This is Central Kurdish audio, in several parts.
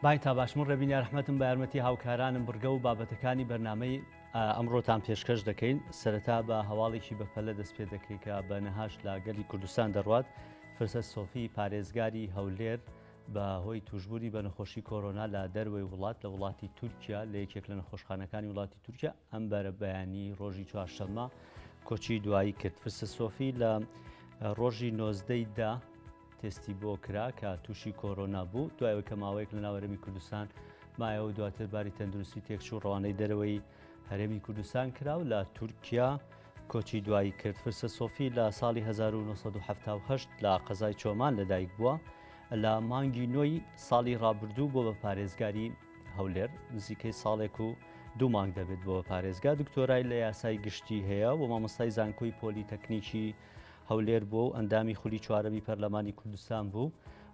بای تا باش من ڕێبین یارەحمەتم بە یارمەتی هاوکارانم بڕگە و بابەتەکانی بەرنامەی ئەمڕۆتان پێشکەش دەکەین سەرەتا بە هەواڵێکی بەپەلە دەست پێ دەکەین کە بە نەهاش لە گەلی کوردستان دەڕوات فرسەت سۆفی پارێزگاری هەولێر بە هۆی توشبوونی بە نەخۆشی کۆرۆنا لە دەروەی وڵات لە وڵاتی تورکیا لە یەکێک لە نەخۆشخانەکانی وڵاتی تورکیا ئەم بەرە بەیانی ڕۆژی چوارشەممە کۆچی دوایی کرد. فرسە سۆفی لە ڕۆژی نۆزدەی دا تێستی بۆ کرا کە تووشی کۆرۆنا بوو دوای ئەوەی کە ماوەیەک لە ناو هەرێمی کوردستان مایەوە و دواتر باری تەندروستی تێکچوو ڕەوانەی دەرەوەی هەرێمی کوردستان کرا و لە تورکیا کۆچی دوایی کرد. فرسە سۆفی لە ساڵی 1970 لە قەزای چۆمان لەدایک بووە لە مانگی نۆی ساڵی ڕابردوو بۆ بە پارێزگاری هەولێر نزیکەی ساڵێک و دوو مانگ دەبێت بۆ پارێزگا دکتۆرای لە یاسای گشتی هەیە و مامۆستای زانکۆی پۆلی تەکنیکی هەولێر بووە و ئەندامی خولی چوارەمی پەرلەمانی کوردستان بوو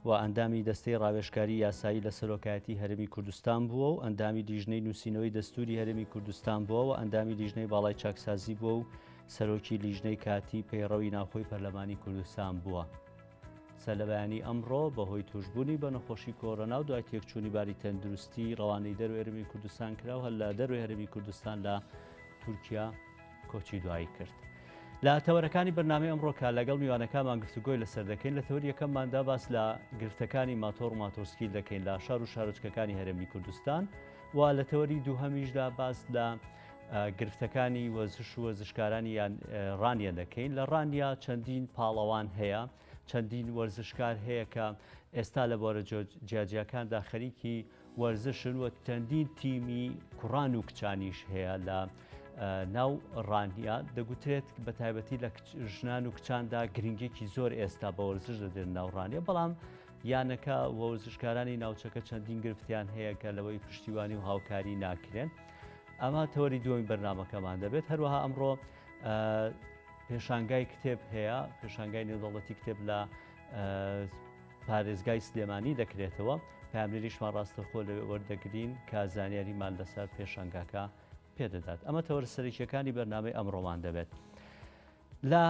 و ئەندامی دەستەی ڕاوێژکاری یاسایی لە سەرۆکایەتی هەرێمی کوردستان بووە و ئەندامی لیژنەی نووسینەوەی دەستوری هەرێمی کوردستان بووە و ئەندامی لیژنەی باڵای چاکسازی بووە و سەرۆکی لیژنەی کاتی پەیڕەوی ناوخۆی پەرلەمانی کوردستان بووە. سەرلەبەیانی ئەمڕۆ بەهۆی تووشبوونی بە نەخۆشی کۆرۆنا و دوای تێکچوونی باری تەندروستی ڕەوانەی دەروی هەرێمی کوردستان کرا و هەر لە دەروی هەرێمی کوردستان لە تورکیا کۆچی دوایی کرد. لە تەوەرەکانی بەرنامەی ئەمڕۆکە لەگەڵ میوانەکانمان گفتوگۆی لەسەر دەکەین لە تەوەری یەکەمماندا باس لە گرفتەکانی ماتۆڕ و ماتۆرسکیل دەکەین لە شار و شارۆچکەکانی هەرێمی کوردستان و لە تەوەری دووهەمیشدا باس لە گرفتەکانی وەرزش و وەرزشکارانی یان ڕانیە دەکەین لە ڕانیە چەندین پاڵەوان هەیە چەندین وەرزشکار هەیە کە ئێستا لە بوارە جیاجیاکاندا خەریکی وەرزشن و چەندین تیمی کوڕان و کچانیش هەیە لە ناو ڕانیە دەگوترێت بە تایبەتی لە ژنان و کچاندا گرنگێکی زۆر ئێستا بە وەرزش دەدرێن ناو ڕانیە بەڵام یانەکە وەرزشکارانی ناوچەکە چەندین گرفتیان هەیە کە لەوەی پشتیوانی و هاوکاری ناکرێن. ئەمە تەوەری دووەمی بەرنامەکەمان دەبێت هەروەها ئەمڕۆ پێشانگای کتێب هەیە پێشانگای نێودەوڵەتی کتێب لە پارێزگای سلێمانی دەکرێتەوە پاملێریشمان ڕاستەخۆ لەوێ وەردەگرین کە زانیاریمان لەسەر پێشانگاکە پێدەدات ئەمە تەوەرە سەرەکیەکانی بەرنامەی ئەمڕۆمان دەبێت. لە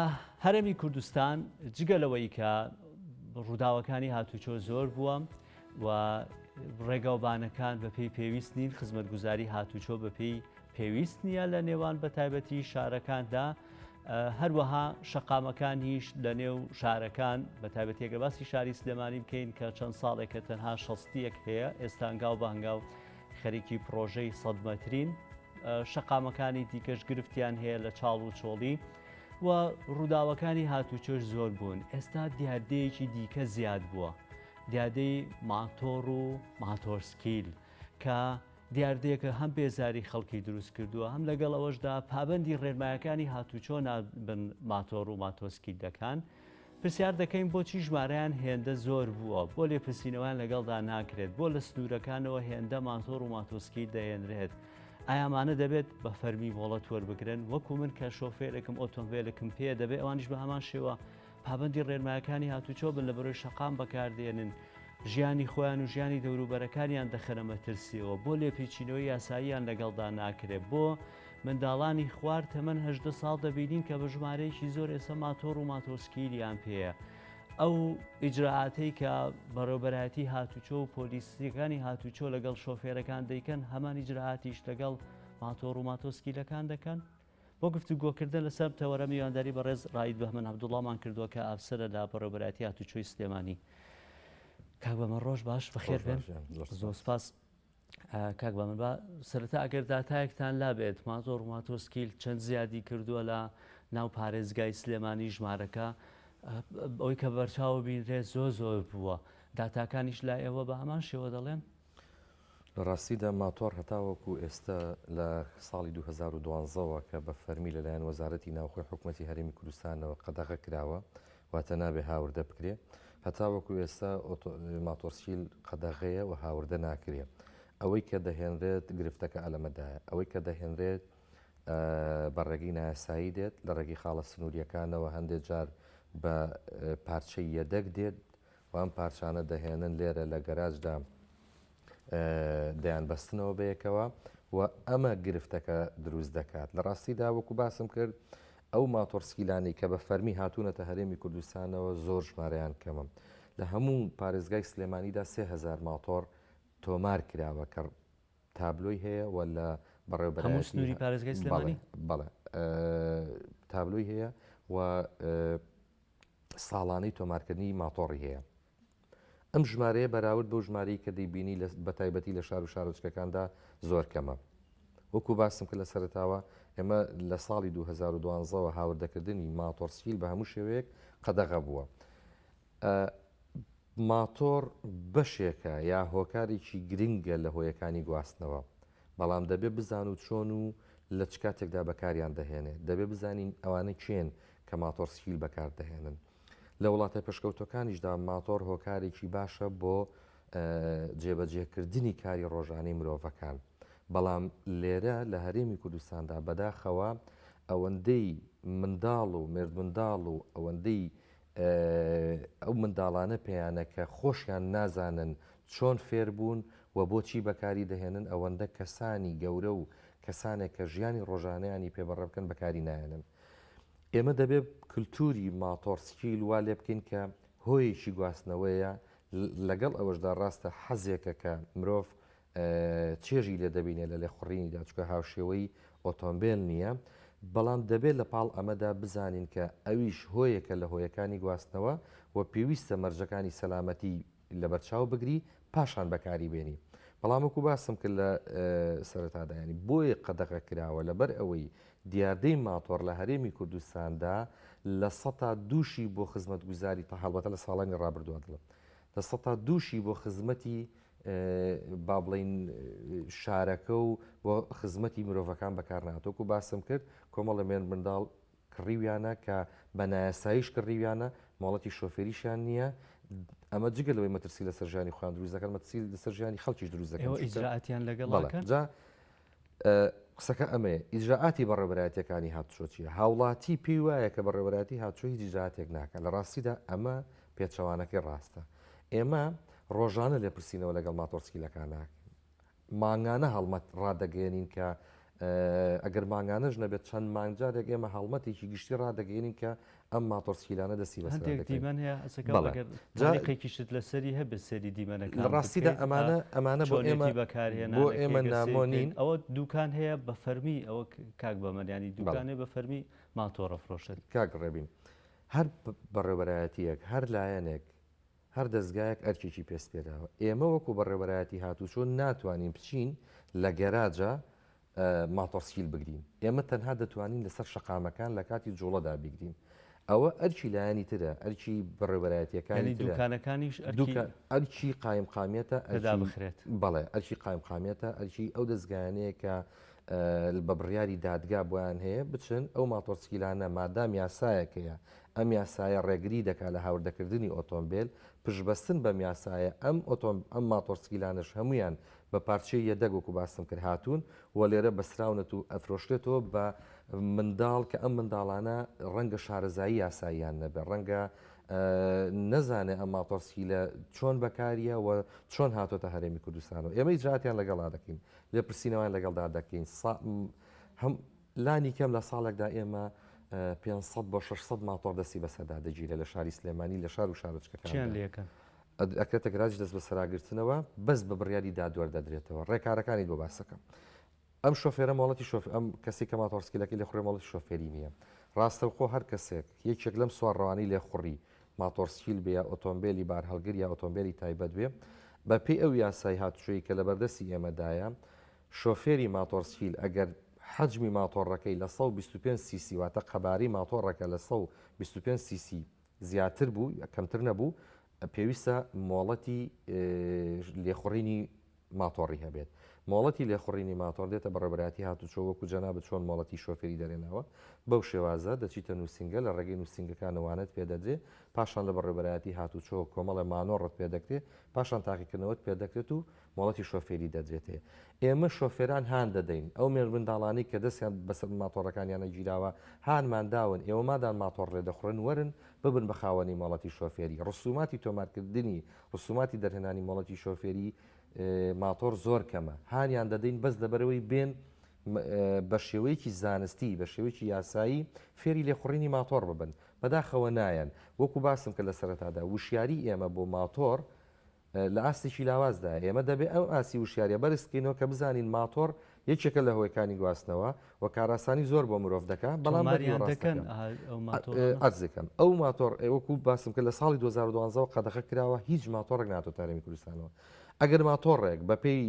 هەرێمی کوردستان جگە لەوەی کە ڕووداوەکانی هاتوچۆ زۆر بووە و ڕێگاوبانەکان بەپێی پێویست نین خزمەتگوزاری هاتوچۆ بەپێی پێویست نییە لە نێوان بە تایبەتی شارەکاندا هەروەها شەقامەکانیش لە نێو شارەکان بە تایبەتی ئەگەر باسی شاری سلێمانی بکەین کە چەند ساڵێکە تەنها شەستیەک هەیە ئێستا هەنگاو بە هەنگاو خەریکی پرۆژەی سەد مەترین شەقامەکانی دیکەش گرفتیان هەیە لە چاڵ و چۆڵی و ڕووداوەکانی هاتوچۆش زۆر بوون ئێستا دیاردەیەکی دیکە زیاد بووە دیادەی ماتۆڕ و ماتۆرسکیل کە دیاردەیەکە هەم بێزاری خەڵکی دروست کردووە هەم لەگەڵ ئەوەشدا پابەندی ڕێنمایەکانی هاتوچۆ نابن ماتۆڕ و ماتۆسکیلەکان پرسیار دەکەین بۆچی ژمارەیان هێندە زۆر بووە؟ بۆ لێپرسینەوەیان لەگەڵدا ناکرێت؟ بۆ لە سنوورەکانەوە هێندە ماتۆڕ و ماتۆسکیل دەهێنرێت؟ ئایا ئەمانە دەبێت بە فەرمی مۆڵەت وەربگرن؟ وەکو من کە شۆفێرێکم ئۆتۆمبێلێکم پێیە دەبێت ئەوانیش بە هەمان شێوە پابەندی ڕێنمایەکانی هاتوچۆ بن لە بەرۆی شەقام بەکاردێنن ژیانی خۆیان و ژیانی دەوروبەرەکانیان دەخەنە مەترسیەوە بۆ لێپێچینەوەی یاساییان لەگەڵدا ناکرێت بۆ منداڵانی خوار تەمەن 18 ساڵ دەبینین کە بە ژمارەیەکی زۆر ئێستا ماتۆڕ و ماتۆرسکیلیان پێیە. ئەو ئیجرائاتەی کە بەڕێوبەرایەتی هاتوچۆ و پۆلیسیەکانی هاتوچۆ لەگەڵ شۆفێرەکان دەیکەن هەمان ئیجرائاتیش لەگەڵ ماتۆڕ و ماتۆسکیلەکان دەکەن؟ بۆ گفتوگۆکردن لەسەر ئەم تەوەرە میوانداری بەڕێز ڕائید بەهمەن عەبدوڵڵامان کردووە کە ئەفسەرە لە بەڕێوبەرایەتی هاتوچۆی سلێمانی. کاک بەهمەن ڕۆژ باش بەخێر بێن. زۆر سپاس. کاک بەمن با سەرەتا ئەگەر داتایەکتان لابێت ماتۆڕ و ماتۆسکیل چەند زیادی کردووە لە ناو پارێزگای سلێمانی ژمارەکە ئەوەی کە بەرچاوە بینرێت زۆر زۆر بووە داتاکانیش لای ئێوە بە هەمان شێوە دەڵێن؟ لە ڕاستیدا ماتۆڕ هەتاوەکو ئێستا لە ساڵی 2012ەوە کە بە فەرمی لەلایەن وەزارەتی ناوخۆی حکومەتی هەرێمی کوردستانەوە قەدەغە کراوە واتە نابێ هاوردە بکرێ. هەتاوەکو ئێستا ماتۆڕسکیل قەدەغەیە و هاوردە ناکرێ. ئەوەی کە دەهێنرێت گرفتەکە ئەلەمەدایە. ئەوەی کە دەهێنرێت بە ڕێگەی نایاسایی دێت، لە ڕێگەی خاڵە سنوورییەکانەوە هەندێ جار بە پارچەی یەدەگ دێت و ئەم پارچانە دەهێنن لێرە لە گەراجدا دەیانبەستنەوە بەیەکەوە و ئەمە گرفتەکە دروست دەکات. لە ڕاستیدا وەکو باسم کرد ئەو ماتۆڕسکیلانەی کە بە فەرمی هاتوونەتە هەرێمی کوردستانەوە زۆر ژمارەیان کەمە. لە هەموو پارێزگای سلێمانیدا 3000 ماتۆڕ تۆمار کراوە کە تابلۆی هەیە و لە بەڕێوەبەرایەتی هەموو سنووری پارێزگای سلێمانی؟ بەڵێ تابلۆی هەیە و ساڵانەی تۆمارکردنی ماتۆڕی هەیە. ئەم ژمارەیە بەراورد بەو ژمارەی کە دەیبینی بە تایبەتی لە شار و شارۆچکەکاندا زۆر کەمە. وەکو باسم کرد لە سەرەتاوە ئێمە لە ساڵی 2012ەوە هاوردەکردنی ماتۆڕسکیل بە هەموو شێوەیەک قەدەغە بووە. ماتۆڕ بەشێکە یا هۆکارێکی گرنگە لە هۆیەکانی گواستنەوە، بەڵام دەبێ بزانو چۆن و لە چ کاتێکدا بەکاریان دەهێنێ، دەبێ بزانین ئەوانە کێن کە ماتۆڕسکیل بەکار دەهێنن. لە وڵاتە پێشکەوتوەکانیشدا ماتۆڕ هۆکارێکی باشە بۆ جێبەجێکردنی کاری ڕۆژانەی مرۆڤەکان، بەڵام لێرە لە هەرێمی کوردستاندا بەداخەوە ئەوەندەی منداڵ و مێردمنداڵ و ئەوەندەی ئەو منداڵانە پێیانە کە خۆشیان نازانن چۆن فێربوون و بۆچی بەکاری دەهێنن ئەوەندە کەسانی گەورە و کەسانێک کە ژیانی ڕۆژانەیانی پێ بەڕێ بکەن بەکاری نایەنن. ئێمە دەبێ کلتوری ماتۆڕسکیل وا لێ بکەین کە هۆیەکی گواستنەوەیە لەگەڵ ئەوەشدا ڕاستە حەزێکە کە مرۆڤ چێژی لێ دەبینێ لە لێخوڕینیدا چونکە هاوشێوەی ئۆتۆمبێل نییە، بەڵام دەبێت لە پاڵ ئەمەدا بزانین کە ئەویش هۆیەکە لە هۆیەکانی گواستنەوە و پێویستە مەرجەکانی سەلامەتی لەبەرچاو بگری پاشان بەکاری بێنی. بەڵام وەکو باسم کرد لە سەرەتادا یانی بۆیە قەدەغە کراوە لەبەر ئەوەی دیاردەی ماتۆڕ لە هەرێمی کوردستاندا لە سەتا دووشی بۆ خزمەتگوزاری تا هەڵبەتە لە ساڵانی ڕابردووە دەڵێم لە سەتا دووشی بۆ خزمەتی با بڵین شارەکە و بۆ خزمەتی مرۆڤەکان بەکارناتۆک و باسم کرد کۆمەڵە مێن منداڵ کڕیویانە کە بە نایاساییش کڕیویانە مۆڵەتی شۆفێریشیان نییە ئەمە جگە لەوەی مەترسی لەسەر ژیانی خۆیان دروست دەکەن مەترسی لەسەر ژیانی خەڵکیش دروست دەکەن ئیجرائاتیان لەگەڵ جا قسەکە ئەمەیە ئیجرائاتی بەڕێوەبەرایەتیەکانی هاتوچۆ چییە؟ هاوڵاتی پێی وایە کە بەڕێوەبەرایەتی هاتوچۆ هیچ ئیجرائاتێک ناکات، لە ڕاستیدا ئەمە پێچەوانەکەی ڕاستە. ئێمە ڕۆژانە لێپرسینەوە لەگەڵ ماتۆڕسکیلەکان ناکەین، مانگانە هەڵمەت ڕادەگەیەنین کە ئەگەر مانگانەش نەبێت چەند مانگ جارێک ئێمە هەڵمەتێکی گشتی ڕادەگەیەنین کە ئەم ماتۆڕسکیلانە دەستی بەسەردا هەندێک دەگرین. دیمەن هەیە ئەسەکە بەڵێ. ئەگەر جا تاریقێکیشت لەسەری هەبێت سەیری لە دیمەنەکان ڕاستیدا بکەیت ئا ئەمانە ئەمانە بۆ ئێمە چۆنیەتی بۆ بەکارهێنانەکەی ئێمە گەر نامۆ سەیر بکەین نین. ئەوە دوکان هەیە بە فەرمی ئەوە کاک بەمەن یانی بەڵێ. دوکان هەیە بە فەرمی ماتۆڕ ئەفرۆشێت. کاک ڕێبین هەر بەڕێوبەرایەتییەک هەر لایەنێک هەر دەزگایەک ئەرکێکی پێ سپێراوە ئێمە وەکو بەڕێوبەرایەتی هاتوچۆ ناتوانین بچین لە گەراجە ماتۆڕسکیل بگرین، ئێمە تەنها دەتوانین لەسەر شەقامەکان لە کاتی جوڵەدا بیگرین، ئەوە ئەرکی لایەنی ترە، ئەرکی بەڕێوبەرایەتییەکانی یانی ترە. دوکانەکانیش ئەرکی. دوکان ئەرکی قایمقامیەتە، کە ئەرکی دابخرێت. بەڵێ ئەرکی قایمقامیەتە، ئەرکی ئەو دەزگایانەیە کە بە بڕیاری دادگا بۆیان هەیە بچن ئەو ماتۆڕسکیلانە مادام یاسایەک هەیە ئەم یاسایە ڕێگری دەکات لە هاوردەکردنی ئۆتۆمبێل، پشتبەستن بەم یاسایە ئەم ئۆتۆم ئەم ماتۆڕسکیلانەش هەموویان بە پارچەی یەدەگ وەکو باسم کرد هاتوون و لێرە بەستراونەت و ئەفرۆشرێتەوە بە منداڵ کە ئەم منداڵانە ڕەنگە شارەزایی یاساییان نەبێت ڕەنگە نەزانێ ئەم ماتۆڕسکیلە چۆن بەکاریە و چۆن هاتۆتە هەرێمی کوردستانەوە ئێمە ئیجراتیان لەگەڵا دەکەین لێپرسینەوەیان لەگەڵدا دەکەین هەم لانی کەم لە ساڵێکدا ئێمە 500 بۆ 600 ماتۆڕ دەستی بەسەردا دەگیرێت لە شاری سلێمانی لە شار و شارۆچکەکان چیان لەکەن ئەکرێتە گەراجی دەستبەسەراگرتنەوە بەس بە بڕیاری دادوەر دەدرێتەوە ڕێکارەکانی بۆ باسەکەم ئەم شۆفێرە مۆڵەتی شۆف ئەم کەسی کە ماتۆڕسکیلەکەی لێخوڕێ مۆڵەتی شۆفێری نییە ڕاستەوخۆ هەر کەسێک یەکێک لەم سوارڕەوانی لێخوڕی ماتۆڕسکیل بێ یا ئۆتۆمبێلی بارهەڵگر یا ئۆتۆمبێلی تایبەت بێ بە پێی ئەو یاسای هاتوچۆی کە لە بەردەستی ئێمەدایە شۆفێری ماتۆڕسکیل ئەگەر حەجمی ماتۆڕەکەی لە 125 سیسی واتە قەبارەی ماتۆڕەکە لە 125 سیسی زیاتر بوو کەمتر نەبوو پێویستە مۆڵەتی لێخوڕینی ماتۆڕی هەبێت. مۆڵەتی لێخوڕینی ماتۆڕ دێتە بەڕێوەبەرایەتی هاتوچۆ وەکو جەنابت چۆن مۆڵەتی شۆفێری دەرێناوە بەو شێوازە دەچیتە نووسینگە لە ڕێگەی نووسینگەکانە وانەت پێ دەدرێ پاشان لە بەڕێوەبەرایەتی هاتوچۆ کۆمەڵێ مانۆڕت پێ دەکرێ پاشان تاقیکردنەوەت پێ دەکرێت و مۆڵەتی شۆفێری دەدرێتێ. ئێمە شۆفێران هان دەدەین، ئەو مێردمنداڵانەی کە دەستیان بەسەر ماتۆڕەکانیانە گیراوە، هانمان داون، ئێوە مادام ماتۆڕ لێدەخوڕن، وەرن ببن بە خاوەنی مۆڵەتی شۆفێری. ڕسوماتی تۆمارکردنی، ڕسوماتی دەرهێنانی مۆڵەتی شۆفێری ماتۆڕ زۆر کەمە. هانیان دەدەین بەس لەبەرئەوەی بێن بە شێوەیەکی زانستی، بە شێوەیەکی یاسایی فێری لێخوڕینی ماتۆڕ ببن. بەداخەوە نایەن. وەکو باسم کرد لە سەرەتادا، وشیاریی ئێمە بۆ ماتۆڕ. لە ئاستێکی لاوازدایە، ئێمە دەبێ ئەم ئاستی وشیاریە بەرز بکەینەوە کە بزانین ماتۆڕ یەکێکە لە هۆیەکانی گواستنەوە و کارئاسانی زۆر بۆ مرۆڤ دەکا، بەڵام بە تۆماریان دەکەن ئەو ماتۆڕانە؟ عەرزەکەم ئەو ماتۆڕ وەکو باسم کرد لە ساڵی 2012 ەوە قەدەغە کراوە هیچ ماتۆڕێک ناتۆتە هەرێمی کوردستانەوە ئەگەر ماتۆڕێک بەپێی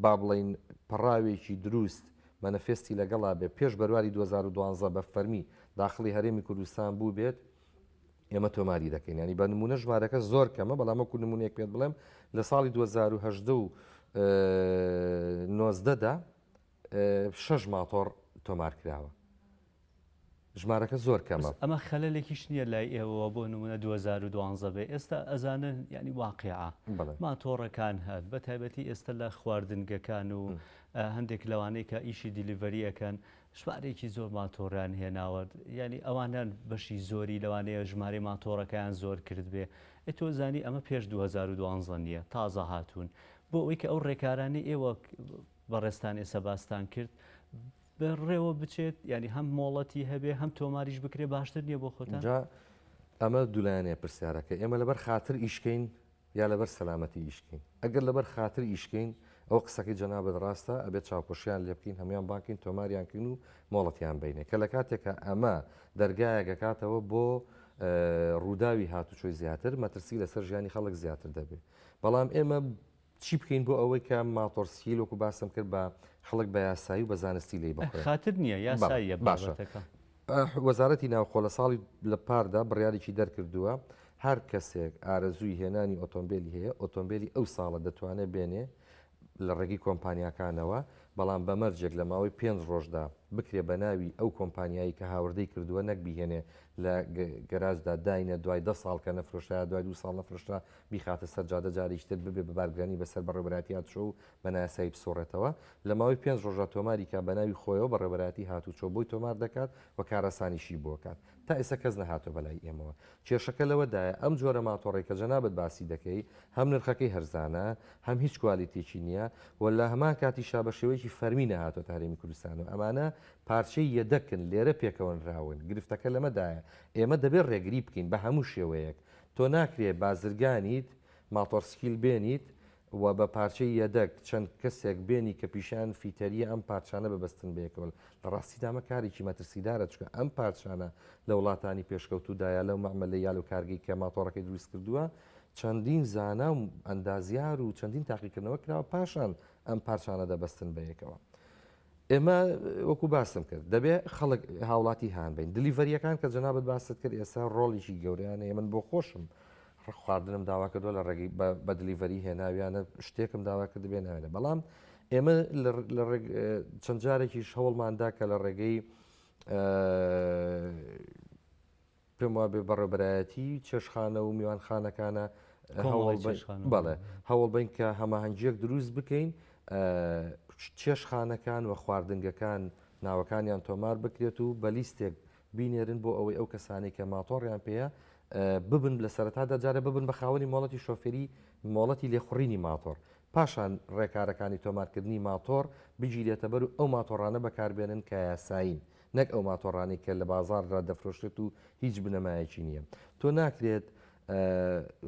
با بڵێین پەڕاوێکی دروست مەنەفێستی لەگەڵا بێ پێش بەرواری 2012 بە فەرمی داخڵی هەرێمی کوردستان بوو بێت ئێمە تۆماری دەکەین ینی بە نمونە ژمارەکە زۆر کەمە بەڵام وەکو نمونەیەک پێت بڵێم لە ساڵی 2018 و 19دا شەش ماتۆڕ تۆمار کراوە ژمارەکە زۆر کەمە. ئەمە خەلەلێکیش نییە لای ئێوەوە بۆ نمونە 2012 بێ ئێستا ئەزانن ینی واقعە ماتۆڕەکان هەن بە تایبەتی ئێستا لە خواردنگەکان و هەندێک لەوانەیە کە ئیشی delivery ئەکەن ژمارەیەکی زۆر ماتۆڕیان هێناوە یانی ئەوانە بەشی زۆری لەوانەیە ژمارەی ماتۆڕەکەیان زۆر کردبێ ئەی تۆ زانی ئەمە پێش 2012 نییە تازە هاتوون بۆ ئەوەی کە ئەو ڕێکارانەی ئێوە بەڕێزتان ئێستا باستان کرد بەڕێوە بچێت ینی هەم مۆڵەتی هەبێ هەم تۆماریش بکرێ باشتر نییە بۆ خۆتان جا ئەمە دوولایەنەیە پرسیارەکە ئێمە لەبەر خاتر ئیشکەین یا لەبەر سەلامەتی ئیش کەین؟ ئەگەر لەبەر خاتر ئیش کەین ئەوە قسەکەی جەنابت ڕاستە ئەبێت چاوپۆشیان لێ بکەین هەموویان بانگ کەین تۆماریان کەین و مۆڵەتیان بەینێ کە لە کاتێکا ئەمە دەرگایەک ئەکاتەوە بۆ ڕووداوی هاتوچۆی زیاتر مەترسی لەسەر ژیانی خەڵک زیاتر دەبێت بەڵام ئێمە چی بکەین بۆ ئەوەی کە ماتۆرسکیل وەکو باسم کرد بە خەڵک بە یاسایی و بە زانستی لێی بخورێن. خاتر نییە یاساییە باشە بابەتەکە. وەزارەتی ناوخۆ لە ساڵی لە پاردا بڕیارێکی دەرکردووە هەر کەسێک ئارەزووی هێنانی ئۆتۆمبێلی هەیە ئۆتۆمبێلی ئەو ساڵە دەتوانێت بێنێ لە ڕێگەی کۆمپانیاکانەوە بەڵام بە مەرجێک لە ماوەی پێنج ڕۆژدا بکرێ بە ناوی ئەو کۆمپانیایی کە هاوردەی کردووە نەک بیهێنێ لە گەراجدا داینە دوای دە ساڵ کە نەفرۆشرا دوای دوو ساڵ نەفرۆشرا بیخاتە سەر جادە جارێکی تر ببێ بە بارگرانی بەسەر بەڕێوەبەرایەتی هاتوچۆ و بە نایاسایی بسوڕێتەوە لە ماوەی پێنج ڕۆژدا تۆماری کا بە ناوی خۆیەوە بەڕێوەبەرایەتی هاتوچۆ بۆی تۆمار دەکات و کارئاسانیشی بۆ کات تا ئێستا کەس نەهاتوە بەلای ئێمەوە کێشەکە لەوەدایە ئەم جۆرە ماتۆڕەی کە جەنابت باسی دەکەی هەم نرخەکەی هەرزانە هەم هیچ کوالیتێکی نییە و لە هەمان کاتیشا بە شێوەیەکی فەرمی نەهاتۆتە هەرێمی کوردستانەوە ئەمانە پارچەی یەدەکن لێرە پێکەوەنراون گرفتەکە لەمەدایە ئێمە دەبێت ڕێگری بکەین بە هەموو شێوەیەک تۆ ناکرێ بازرگانیت ماتۆڕسکیل بێنیت و بە پارچەی یەدەگ چەند کەسێک بێنی کە پیشیان فیتەریە ئەم پارچانە ببەستن بەیەکەوە لە ڕاستیدا ئەمە کارێکی مەترسیدارە چونکە ئەم پارچانە لە وڵاتانی پێشکەوتوودا یا لەو مەعمەلەی یا لەو کارگەی کە ماتۆڕەکەی دروست کردووە چەندین زانا و ئەندازیار و چەندین تاقیکردنەوە کراوە پاشان ئەم پارچانە دەبەستن بەیەکەوە. ئێمە وەکو باسم کرد دەبێ خەڵک هاوڵاتی هان بین delivery یەکان کە جەنابەت باست کرد ئێستا ڕۆڵیکی گەورەیان هەیە من بۆ خۆشم خواردنم داوا کردووە لە ڕێگەی بە delivery هێناویانە شتێکم داوا کرد بێ ناوێنە بەڵام ئێمە لە چەند جارێکیش هەوڵماندا کە لە ڕێگەی پێم وابێ بەڕێوەبەرایەتی چێشخانە و میوانخانەکانە بەڵێ هەوڵ بین کە هەماهەنگیەک دروست بکەین چێشخانەکان و خواردنگەکان ناوەکانیان تۆمار بکرێت و بە لیستێک بینێرن بۆ ئەوەی ئەو کەسانی کە ماتۆڕیان پێەیە ببن لە سەرەتادا جارە ببن بە خاوەنی مۆڵەتی شۆفێری مۆڵەتی لێخوڕینی ماتۆڕ پاشان ڕێکارەکانی تۆمارکردنی ماتۆڕ بگیرێتە بەر و ئەو ماتۆڕانە بەکاربێنن کە یاسایین نەک ئەو ماتۆڕانەی کە لە بازاڕدا دەفرۆشرێت و هیچ بنەمایەکی نییە. تۆ ناکرێت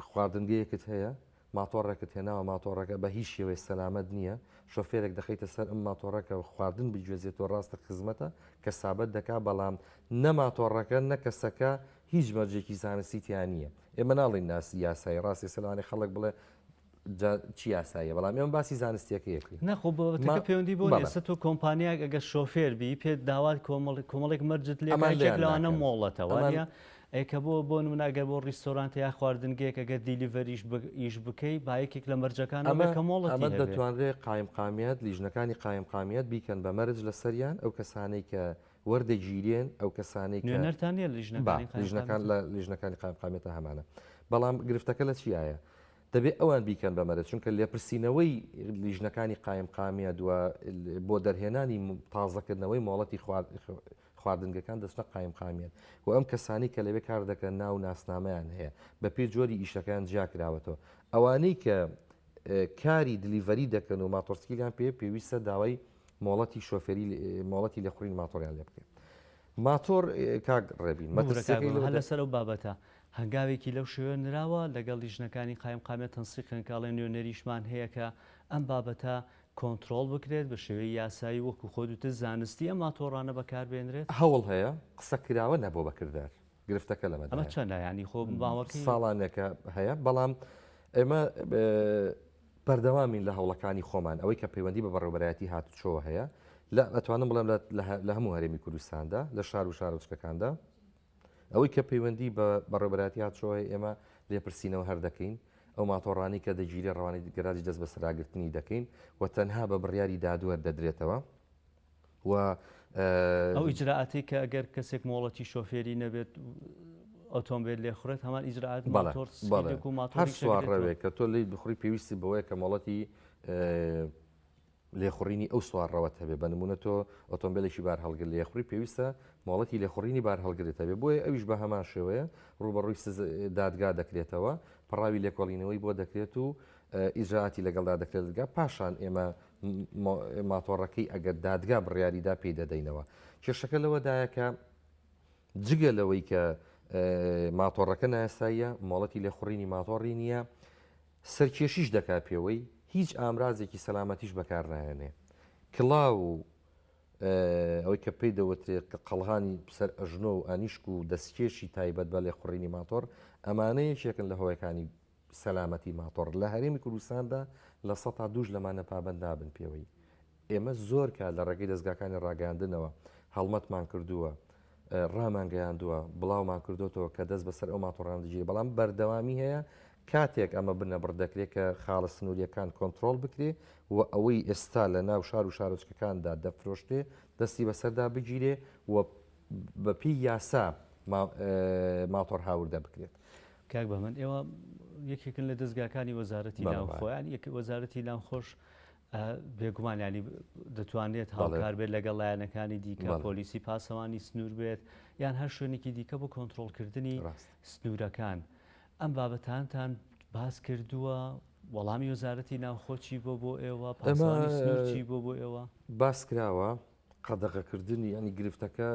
خواردنگەیەکت هەیە، ماتۆڕێکت هێناوە، ماتۆڕەکە بە هیچ شێوەیەک سەلامەت نییە، شۆفێرێک دەخەیتە سەر ئەم ماتۆڕە کە خواردن بگوێزێتەوە، ڕاستە خزمەتە کەسابەت دەکات، بەڵام نە ماتۆڕەکە نە کەسەکە هیچ مەرجێکی زانستی تیا نییە. ئێمە ناڵێین یاسایی، ڕاستە ئێستا لەوانەیە خەڵک بڵێ جا چی یاساییە بەڵام ئێمە باسی زانستیەکەی ئەکەین. نا خۆ بابەتەکە پەیوەندی بۆ نیە ئێستا تۆ کۆمپانیایەک ئەگەر شۆفێر بی پێت داوات کۆمەڵ کۆمەڵێک مەرجت لێ ئەمان یەکێک لێیان لەوانە ناکەن مۆڵەتە ئەمان وانە ئەی کە بۆ بۆ نمونە ئەگەر بۆ ڕیستۆرانتە یا خواردنگەیەک ئەگەر delivery یش ئیش بکەی با یەکێک لە مەرجەکان ئەوە ئەمە کە مۆڵەتی ئەمە هەبێ. دەتوانرێ قایمقامیەت لیژنەکانی قایمقامیەت بیکەن بە مەرج لەسەریان ئەو کەسانەی کە وەردەگیرێن ئەو کەسانەی کە نوێنەرتان نیە لە با لیژنەکانی لیژنەکان قایمقامیەت؟ لە لیژنەکانی قایمقامیەتە هەمانە بەڵام گرفتەکە لە چیایە دەبێ ئەوان بیکەن بە مەرج، چونکە لێپرسینەوەی لیژنەکانی قایمقامیەت و بۆ دەرهێنانی تازەکردنەوەی مۆڵەتی خواردنگەکان دەچنە قایمقامیەت و ئەم کەسانەی کە لەوێ کار دەکەن ناو و ناسنامەیان هەیە بەپێی جۆری ئیشەکەیان جیاکراوەتەوە ئەوانەی کە کاری delivery دەکەن و ماتۆرسکیلیان پێ پێویستە داوای مۆڵەتی شۆفێری مۆڵەتی لێخوڕین ماتۆریان لێ بکەن ماتۆر کاک ڕێبین مەترسیەکەی لەسەر ئەو بابەتە. هەنگاوێکی لەو شێوەیە نراوە لەگەڵ لیژنەکانی قایمقامیەت تەنسیقن کە ئەڵێن نوێنەریشمان هەیە کە ئەم بابەتە کۆنترۆڵ بکرێت بە شێوەی یاسایی وەکو خۆت وتت زانستی ئەم ماتۆڕانە بەکاربێنرێت؟ هەوڵ هەیە، قسە کراوە نەبووە بە کردار. گرفتەکە لەمەدایە. ئەمە چەندە یانی خۆ ماوەکەی؟ ساڵانێکە هەیە، بەڵام ئێمە بەردەوامین لە هەوڵەکانی خۆمان، ئەوەی کە پەیوەندی بە بەڕێوەبەرایەتی هاتوچۆوە هەیە، لە ئەتوانم بڵێم لە هەموو هەرێمی کوردستاندا، لە شار و شارۆچکەکاندا، ئەوەی کە پەیوەندی بە بەڕێوەبەرایەتی هاتوچۆوە هەیە، ئێمە لێپرسینەوە هەر دەکەین، ئەو ماتۆڕانەی کە دەگیرێ ڕەوانەی گەراجی دەستبەسەراگرتنی دەکەین و تەنها بە بڕیاری دادوەر دەدرێتەوە و ئەو ئیجرائاتەی کە ئەگەر کەسێک مۆڵەتی شۆفێری نەبێت ئۆتۆمبێل لێخورێت هەمان ئیجرائات ماتۆر سکیلێک و ماتۆڕیش هەر سوارڕەوێک کە تۆ لێی بخوڕی پێویستی بەوەیە کە مۆڵەتی لێخوڕینی ئەو سوارڕەوەت هەبێ، بە نموونە تۆ ئۆتۆمبێلێکی بارهەڵگر لێخوڕی پێویستە مۆڵەتی لێخوڕینی بارهەڵگرت هەبێ، بۆیە ئەویش بە هەمان شێوەیە ڕووبەڕووی سز دادگا دەکرێتەوە، پەڕاوی لێکۆڵینەوەی بۆ دەکرێت و ئیجرائاتی لەگەڵدا دەکرێت دادگا، پاشان ئێمە ماتۆڕەکەی ئەگەر دادگا بڕیاری دا پێی دەدەینەوە. کێشەکە لەوەدایە کە جگە لەوەی کە ماتۆڕەکە نایاساییە، مۆڵەتی لێخوڕینی ماتۆڕی نییە، سەرکێشیش دەکا پێوەی، هیچ ئامرازێکی سەلامەتیش بەکار ناهێنێ. کڵاو و ئەوەی کە پێی دەوترێت کە قەڵغانی سەر ئەژنۆ و ئەنیشک و دەستکێشی تایبەت بە لێخوڕینی ماتۆڕ، ئەمانە یەکێکن لە هۆیەکانی سەلامەتی ماتۆڕ. لە هەرێمی کوردستاندا لە سەتا دووش لەمانە پابەند نابن پێوەی. ئێمە زۆر کات لە ڕێگەی دەزگاکانی ڕاگەیاندنەوە هەڵمەتمان کردووە، ڕامانگەیاندووە، بڵاومان کردۆتەوە کە دەست بەسەر ئەو ماتۆڕانە دەگیرێت، بەڵام بەردەوامی هەیە، کاتێک ئەمە بنەبڕ دەکرێت کە خاڵە سنوورییەکان کۆنترۆڵ بکرێ و ئەوەی ئێستا لە ناو شار و شارۆچکەکاندا دەفرۆشرێ دەستی بەسەردا بگیرێ و بەپێی یاسا ماتۆڕ هاوردە بکرێت. کاک بەهمەن ئێوە یەکێکن لە دەزگاکانی وەزارەتی ناوخۆ، یانی وەزارەتی ناوخۆش بێگومان ینی دەتوانرێت هاوکار بێت لەگەڵ لایەنەکانی دیکە پۆلیسی پاسەوانی سنوور بێت یان هەر شوێنێکی دیکە بۆ کۆنتترۆلکردنی سنوورەکان ئەم بابەتانتان باس کردووە وەڵامی وەزارەتی ناوخۆ چی بۆ بۆ ئێوە پاسەوانی سنوور چی بۆ بۆ ئێوە؟ باس کراوە قەدەغەکردنی ینی گرفتەکە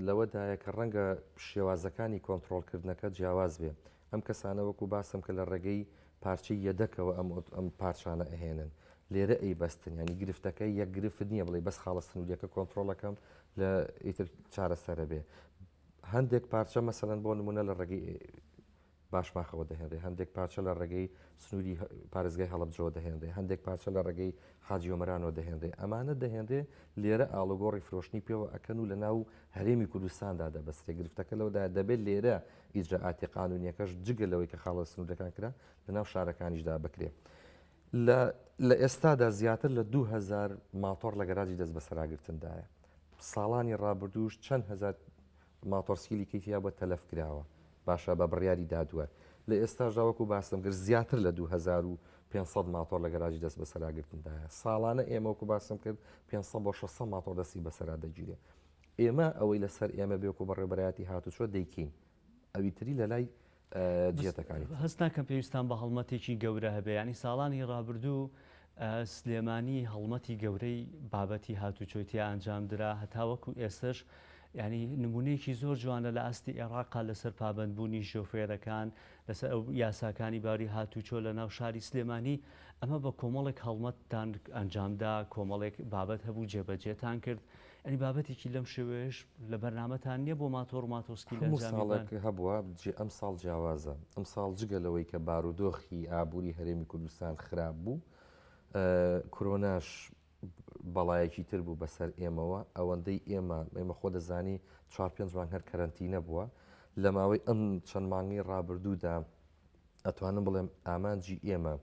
لەوەدایە کە ڕەنگە شێوازەکانی کۆنتترۆلکردنەکە جیاواز بێ ئەم کەسانە وەکو باسم کە لە ڕێگەی پارچەی یەدەکەوە ئەم ئەم پارچانە ئەهێنن لێرە ئەیبەستن ینی گرفتەکە یەک گرفت نییە بڵێ بەس خاڵە سنووریەکە کۆنتترۆلەکەم لە ئیتر چارەسەرە بێ هەندێک پارچە مەسەلەن بۆ نمونە لە ڕێگەی باشماخەوە دەهێنرێ هەندێک پارچە لە ڕێگەی سنووری پارێزگای هەڵەبجەوە دەهێنرێ هەندێک پارچە لە ڕێگەی حاجی ئۆمەرانەوە دەهێنرێ ئەمانە دەهێنرێ لێرە ئاڵوگۆڕی فرۆشتنی پێوە ئەکەن و لە ناو هەرێمی کوردستاندا دەبەسترێ گرفتەکە لەوەدایە دەبێت لێرە ئیجرائاتی قانونیەکەش جگە لەوەی کە خاڵە سنوورەکان کرا لە ناو شارەکانیشدا بکرێ لە لە ئێستادا زیاتر لە 2000 ماتۆڕ لە گەراجی دەست بەسەراگرتندایە ساڵانی ڕابردووش چەند هەزار ماتۆڕسکیلی کەی تیا بووە تەلەف کراوە باشە بە بڕیاری دادوەر لە ئێستاشدا وەکو باسم کرد زیاتر لە 2500 ماتۆڕ لە گەراجی دەست بەسەراگرتندایە ساڵانە ئێمە وەکو باسم کرد 500 بۆ 600 ماتۆڕ دەستی بەسەرا دەگیرێ ئێمە ئەوەی لەسەر ئێمە بێ وەکو بەڕێوەبەرایەتی هاتوچۆ دەیکەین ئەوی تری لە لای جێتەکانی تر. هەست ناکەم پێویستان بە هەڵمەتێکی گەورە هەبێ یانی ساڵانی ڕابردوو سلێمانی هەڵمەتی گەورەی بابەتی هاتوچۆی تیا ئەنجام درا هەتاوەکو ئێستش ینی نمونەیەکی زۆر جوانە لە ئاستی عێراقا لەسەر پابەندبوونی شۆفێرەکان لەسەر ئەو یاساکانی باری هاتوچۆ لە ناو شاری سلێمانی ئەمە بە کۆمەڵێک هەڵمەتتان ئەنجامدا کۆمەڵێک بابەت هەبوو جێبەجێتان کرد یانی بابەتێکی لەم شێوەیەش لە بەرنامەتان نییە بۆ ماتۆڕ و ماتۆسکیل هەموو ئەنجامی ساڵێک بدەن؟ هەبووە، جێ ئەمساڵ جیاوازە. ئەمساڵ جگە لەوەی کە بارودۆخی ئابووری هەرێمی کوردستان خراپ بوو، کرۆناش بەڵایەکی تر بوو بەسەر ئێمەوە، ئەوەندەی ئێمە، ئێمە خۆ دەزانی چوار پێنج مانگ هەر کەرەنتینە بووە، لە ماوەی ئەم چەند مانگەی ڕابردوودا ئەتوانم بڵێم ئامانجی ئێمە،